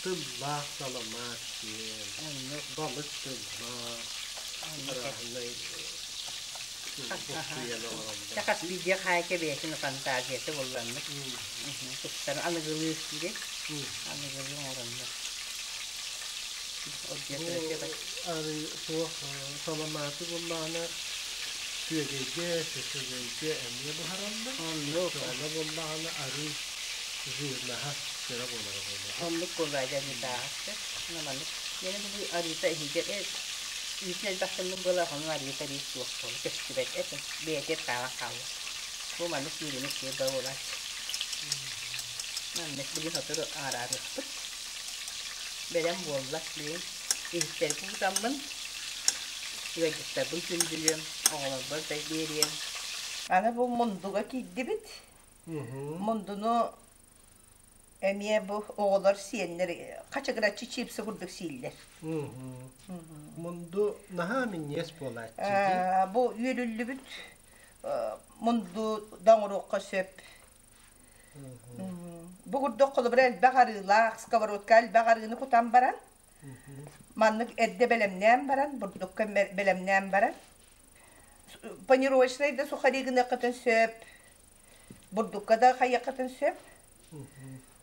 Тыллаах саламаат диэн, балык тыллаах, арааһынай буккуйан оҥороллор. Хас биирдии хаайка бэйэтин фантазията буолланнык тупсар аныгылыы диye аныгылыы оҥороннор. Суох саламааты буоллаҕына күөгэйгэ, чөчөгөйгө эмиэ буһараллар. Оннук. Аны буоллаҕына арыы жирнаһа кыра буолара буолуо. Оннук буолла дьэ Маннык Миэнэ бу арыыта иһигэр үүтүн элбэх гынным буолар, онон арыыта арыы суох буола көстүбэт этэ. Бэйэтигэр хаалан хаалла. Бу маннык сүүрүнү сиэр да буолааччы. Маннык билигин сотору аараарыахпыт. Бэлэм буолла билигин иһиттэрбин тутаммын, ыалдьыттарбын күндүлүөм, оҕолорбор да биэриэм. Аны бу мундуга киирдибит. Мундуну эмиэ бу оҕолор сиэннэр хачыгыраччы чипсы курдук сииллэр. Мунду наһаа минньиэс буолааччы дии. Бу үөрүллүбүт мунду да оҥоруохха сөп. Бу курдук холобура элбэх арыылаах, сковородка элбэх арыыны кутан баран, маннык эрдэ бэлэмнээн баран, бурдукка бэлэмнээн баран, панировочнай да сухари гыныаххытын сөп, бурдукка да хайыаххытын сөп.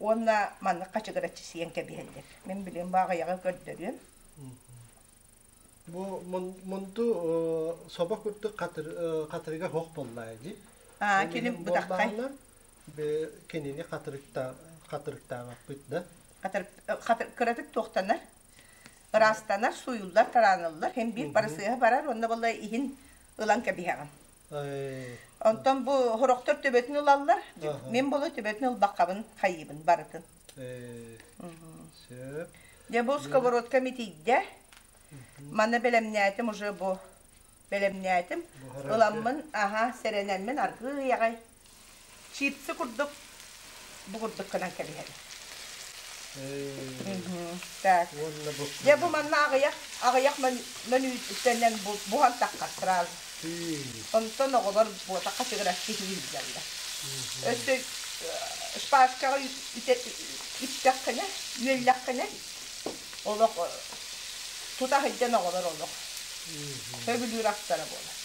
Уонна маннык хачыгыраччы сиэн кэбиһэллэр. Мин билим бааҕыйаҕа көрдөрүөм. Бу мунду собо курдук хатырыга хоох буоллаа дии. Аа, кини бытаххай. Кинини хатырыктаабаппыт да. Кыратык туохтанар, ыраастанар, сууйуллар, тарааныллар. Һин биир барысыаһа барар, онно буолла иһин ылан кэбиһэҕин. Онтон бу хорохтор төбөтүн ылаллар. Мин буолла төбөтүн ылбаккабын хайыыбын барытын. Сөп. Дьэ бу сковородка митийдэ. Манна бэлэмнээтим уже бу бэлэмнээтим. Ыламмын, аха, сэрэнэммин аргыый аҕай чипсы курдук бу курдук гынан кэбиһэбин. Так. Дьэ бу манна аҕыйах аҕыйах мөнүүтэнэн буһан таххар сразу. Онтон оҕолор буотахха сыгыраччы иһиллэллэр. Өссө шпажкаҕа үттэххинэ, үөллэххинэ олох тута сылдьан оҕолор олох сөбүлүүр астара буолар.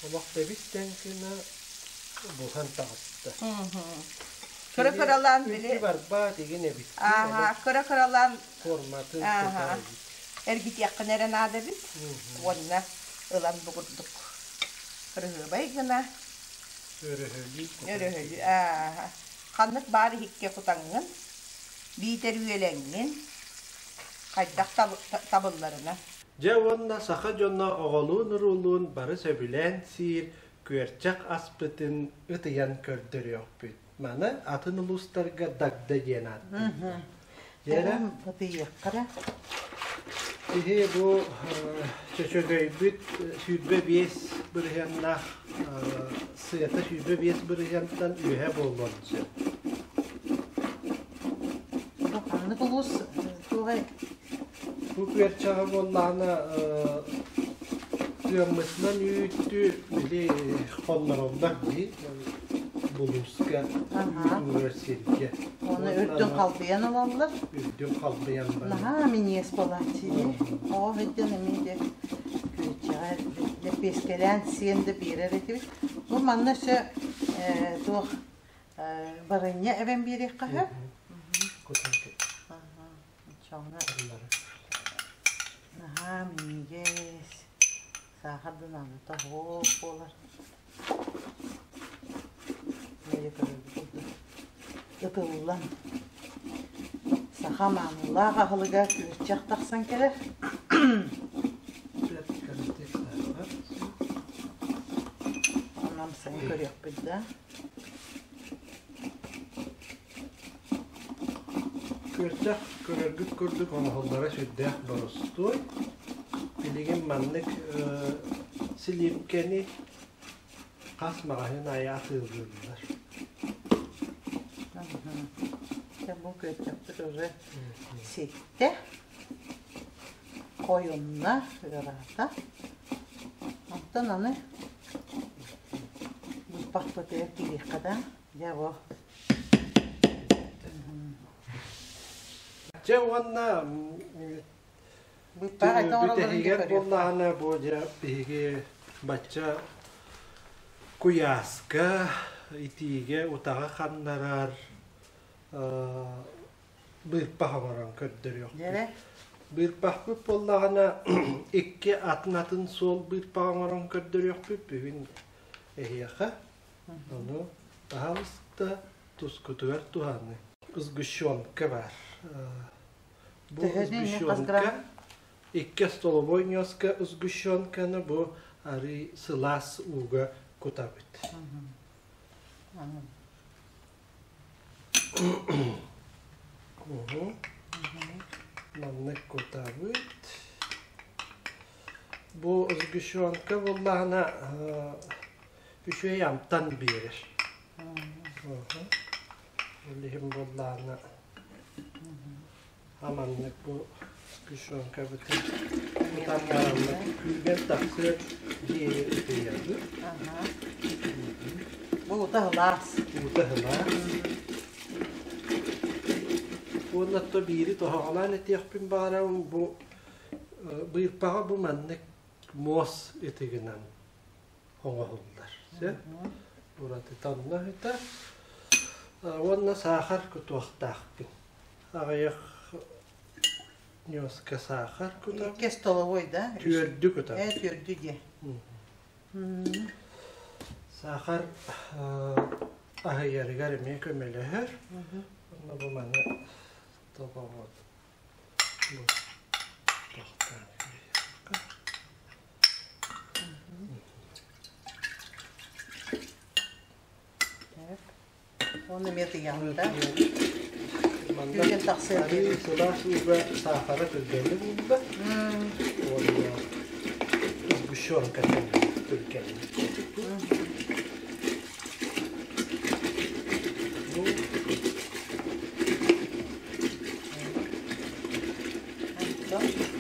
Олох тэбис тэҥкина буһан таҕыста. Кыра-кыралаан били барбаат игин эбит. Ааһа, кыра-кыралаан форматын тутар эбит. Эргитиэххин эрэ наада эбит. Уонна ылан бу курдук кырыһыабай гына өрөһөлүү өрөһөлүү ааһа. Ханнык баар иһиккэ кутаҥҥын, биитэр үөлэҥҥин, хайдах табылларынан. Дьэ уонна саха дьоно оҕолуун-уруулуун бары сөбүлээн сиир күөрчэх аспытын ытыйан көрдөрүөхпүт. Маны атын улуустарга дагда диэн ааттыыллар. Дьэрэ Ытыйыаххара. Киһи бу чөчөгөйбүт 25 бырыһыаннаах сыата 25 бырыһыантан үөһэ буолуон сөп. Бу ханнык улуус туоҕай? Бу күөрчэҕэ буоллаҕына тыаммытынан үүтү били хоннороллор дии булууска үүт сиргэ. Оны үрдүн халбыйан ылаллар. Үрдүн халбыйан баран. Наһаа минньигэс буолааччы дии. Оҕо сылдьан эмиэ де күөрчэҕэ лэппиэскэлээн сиэн да биэрэр этибит. Бу манна өссө туох барынньа эбэн биэриэххэ сөп. Оччоҕуна наһаа минньигэс, саахардан аныта оһох буолар. Бэйэ көрөргүт курдук ытыллан саха маанылаах аһылыга күөрчэх тахсан кэлэр. Онон сайын көрүөхпүт да. Күөрчэх көрөргүт курдук оҥоһуллара сүрдээх боростуой. Билигин маннык силиипкэни хас маҕаһыын аайы атыылыыллар. Дьэ бу күөрчэхпит уже ситтэ, хойунна, ыараата. Онтон аны быыппахпытыгар киириэххэ да, дьэ бу Дьэ уонна бүтэһигэр буоллаҕына бу дьэ биһиги бачча куйааска итиигэ утаҕы ханнарар быырпах оҥорон көрдөрүөхпүт. Быырпахпыт буоллаҕына икки атын-атын суол быырпах оҥорон көрдөрүөхпүт бүгүн эһиэхэ. Ону пожалуйста, тускутугар туһаны. Сгущенка бар. Бу сгущенка икки столовой ньуоска сгущенканы бу арый сылаас ууга кутабыт. Маннык кутабыт. Бу сгущенка буоллаҕына үчүгэй амтан биэрэр. Ол иһин буоллаҕына аманнык бу сгущенкабытын кутан бараммыт күүгэн тахсыар диэри ытыйабыт. Бу утаһылаас. Утаһылаас. Уонна то биири тоһоҕолоон этиэхпин баҕарабын бу быырпаҕа бу маннык муос ытыгынан оҥоһуллар. Сөп. Уратыта онно ыта. Уонна саахар кутуохтаахпын. Аҕыйах ньуоска саахар кутабын. Икки столовой, да? Түөрдү кутабын. Э, түөрдү диэ. Саахар аһыйарыгар эмиэ көмөлөһөр. Онно бу маны тобоҕот бу тохтоон Оны эмиэ тыйаҕыта. Күүгэн тахсыа Арыы сылаас ууга саахара түргэнник уурда. Уонна сгущенка түргэнник. Бу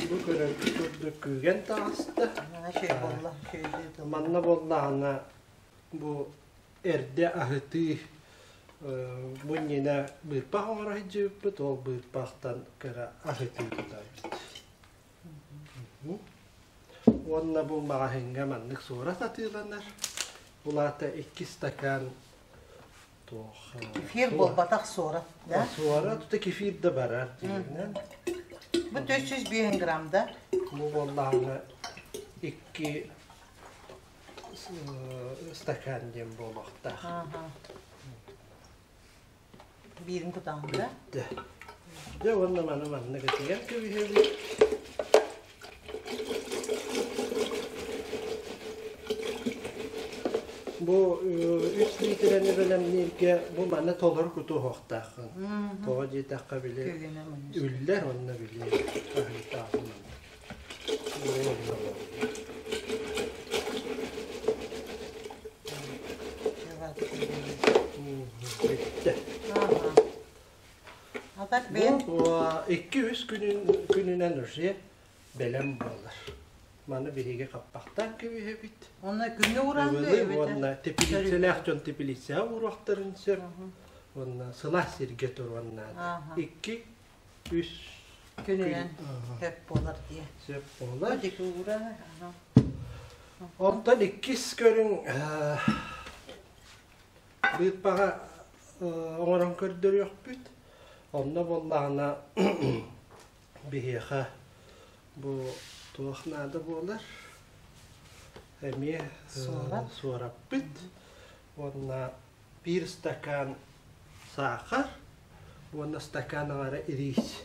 Бу көрөргүт курдук күүгэн таҕыста. Манна буоллаҕына бу эрдэ аһытыы бу иннинэ быырпах оҥоро сылдьыбыппыт, ол быырпахтан кыра аһытыы тутабыт. Уонна бу маҕаһыыҥҥа маннык суорат атыыланар. Бұл аата икки стакан туох Кефир буолбатах суорат, да? Суорат, тута кефир да барар диэнинэн. Бу 405 грамм да? Бу буоллаҕына икки стакан диэн буолуохтаах. Биирин кутаҕын да? Бүттэ. Дьэ уонна маны маннык ытыйан кэбиһэбит. Бу үс лиитэрэни бэлэмнииргэ бу маны толору кутуохтааххын. Тоҕо диэтэххэ били үллэр уонна били аһыытааҕын Бүттэ. Бу 2-3 күнүнэн уже бэлэм буолар. Маны биһиги хаппахтаан кэбиһэбит. Онно күҥҥэ ууран Уонна теплицэлээх дьон теплицэҕэ ууруохтарын сөп. Уонна сылаас сиргэ туруон наада. 2 үс күнүнэн сөп буолар дии. Сөп буолар. Онтон иккис көрүҥ быыппаҕа оҥорон көрдөрүөхпүт. Онно буоллаҕына биһиэхэ бу туох наада буолар? Эмиэ суораппыт уонна биир стакан саахар уонна стакан аҥара ириис.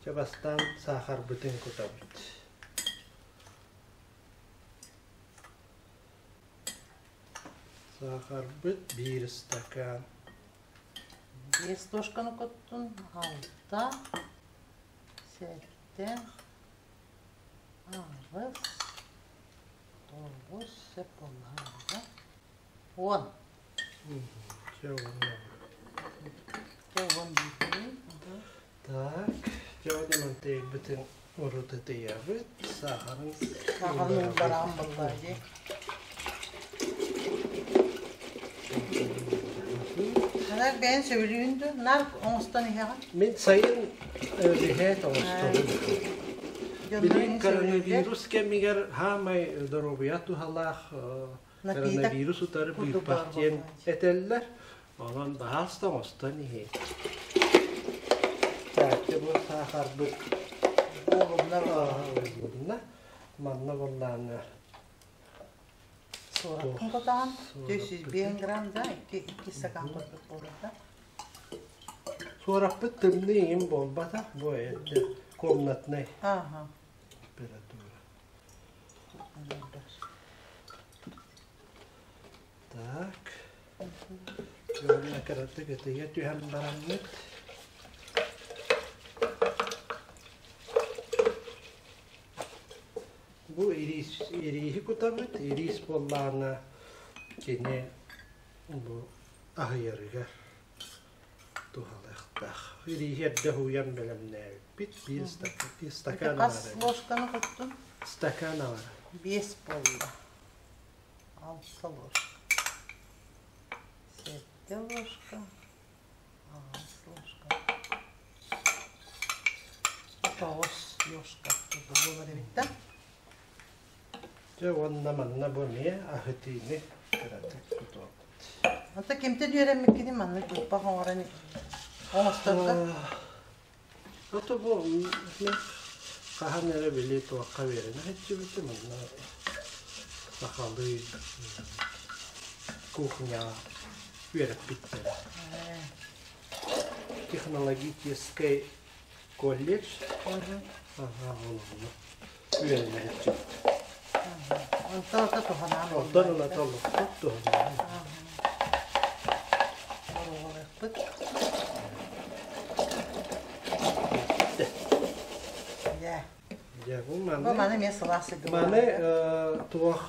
Чэ бастаан саахарбытын кутабыт. Саахарбыт биир стакан. Биэс ложканы куттун, алта, сэттэ, аҕыс, тоҕус, сөп буолла. 10. Дьэ уонна. Дьэ 10 биирдии. Так, дьэ уонна мантыйбытын урутутуйабыт, саахарын Саахарын ууллараан буолла дии. Ханар бэйэн сөбүлүүн дуу? Нар оҥостон иһэҕин? Мин сайын биһээт оҥостобун. Билигин коронавирус кэмигэр хаамай доруобуйа туһалаах коронавирус утары быыппах диэн этэллэр. Онон баһаалыста оҥостон иһиэй. Так, бу саахарбыт уолунна. Манна буоллаана Суораппын кутаҕын. 405 грамм да, 2 стакан курдук буолар да. Суораппыт тымныы иҥин буолбатах, бу это комнатный температура. Так. Уонна кыратык ытыйа түһэн бараммыт. Бу ириис, ирииһи кутабыт. Ириис буоллаҕына кини бу аһыйарыгар туһалыахтаах. Ирииһи эрдэ уһуйан бэлэмнээбиппит. Биир стакан Хас ложканы куттун? Стакан аҥара. Биэс буолла. Алта ложка. Сэттэ ложка. Аҕыс ложка. Тоҕус ложка буолар эбит да. Дьэ уонна манна бу эмиэ аһытыыны кыратык кутуохпут. Ата кимтэн үөрэммиккини маннык быыппах оҥорон оҥосторго? Ото бу мин хаһан эрэ били туохха үөрэнэ сылдьыбытым онно сахалыы кухняҕа үөрэппиттэрэ. Технологическай колледж аха ол онно үөрэнэ сылдьыбытым. Онтон ылата туһанаан Онтон ылата олохпут туһанаан. Боруобалыахпыт. Дьэ. Дьэ, бу маны Бу маны эмиэ сылаас сиргэ Маны туох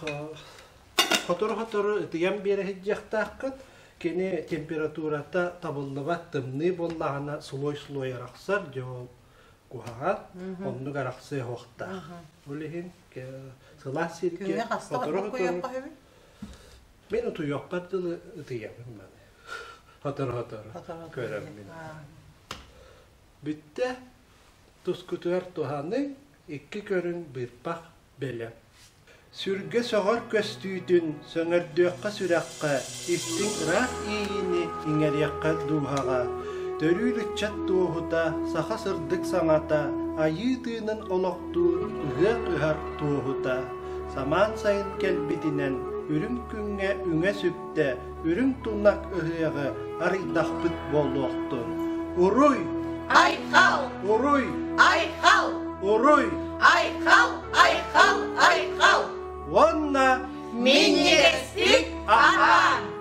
сотору-сотору ытыйан биэрэ сылдьыахтааххыт. Кини температурата табыллыбат тымныы буоллаҕына слой-слой арахсар, дьэ ол куһаҕан, оннук арахсыа суохтаах. Ол иһин сылаас сиргэ Күҥҥэ хаста сотору-сотору утуйуохха сөбүй? Мин утуйуохпар дылы ытыйабын маны. Сотору-сотору көрөммүн. Бүттэ. Тускутугар туһаный, икки көрүҥ быырпах бэлэм. Сүргэ сөҕөр көстүүтүн сөҥөрдүөххэ сүрэххэ, истиҥ ыраах иэйиини иҥэриэххэ дууһаҕа. Төрүүр ыччат туоһута, саха сырдык саҥата, айыы тыынын олохтуур ыһыах ыһар туоһута. Самаан сайын кэлбитинэн. үрүҥ күҥҥэ үҥэ сүктэ, үрүҥ тунах ыһыаҕы арыйдахпыт буолуохтун. Уруй! Айхал! Уруй! Айхал! Уруй! Айхал! Айхал! Айхал! Уонна Минньигэстик аһаан!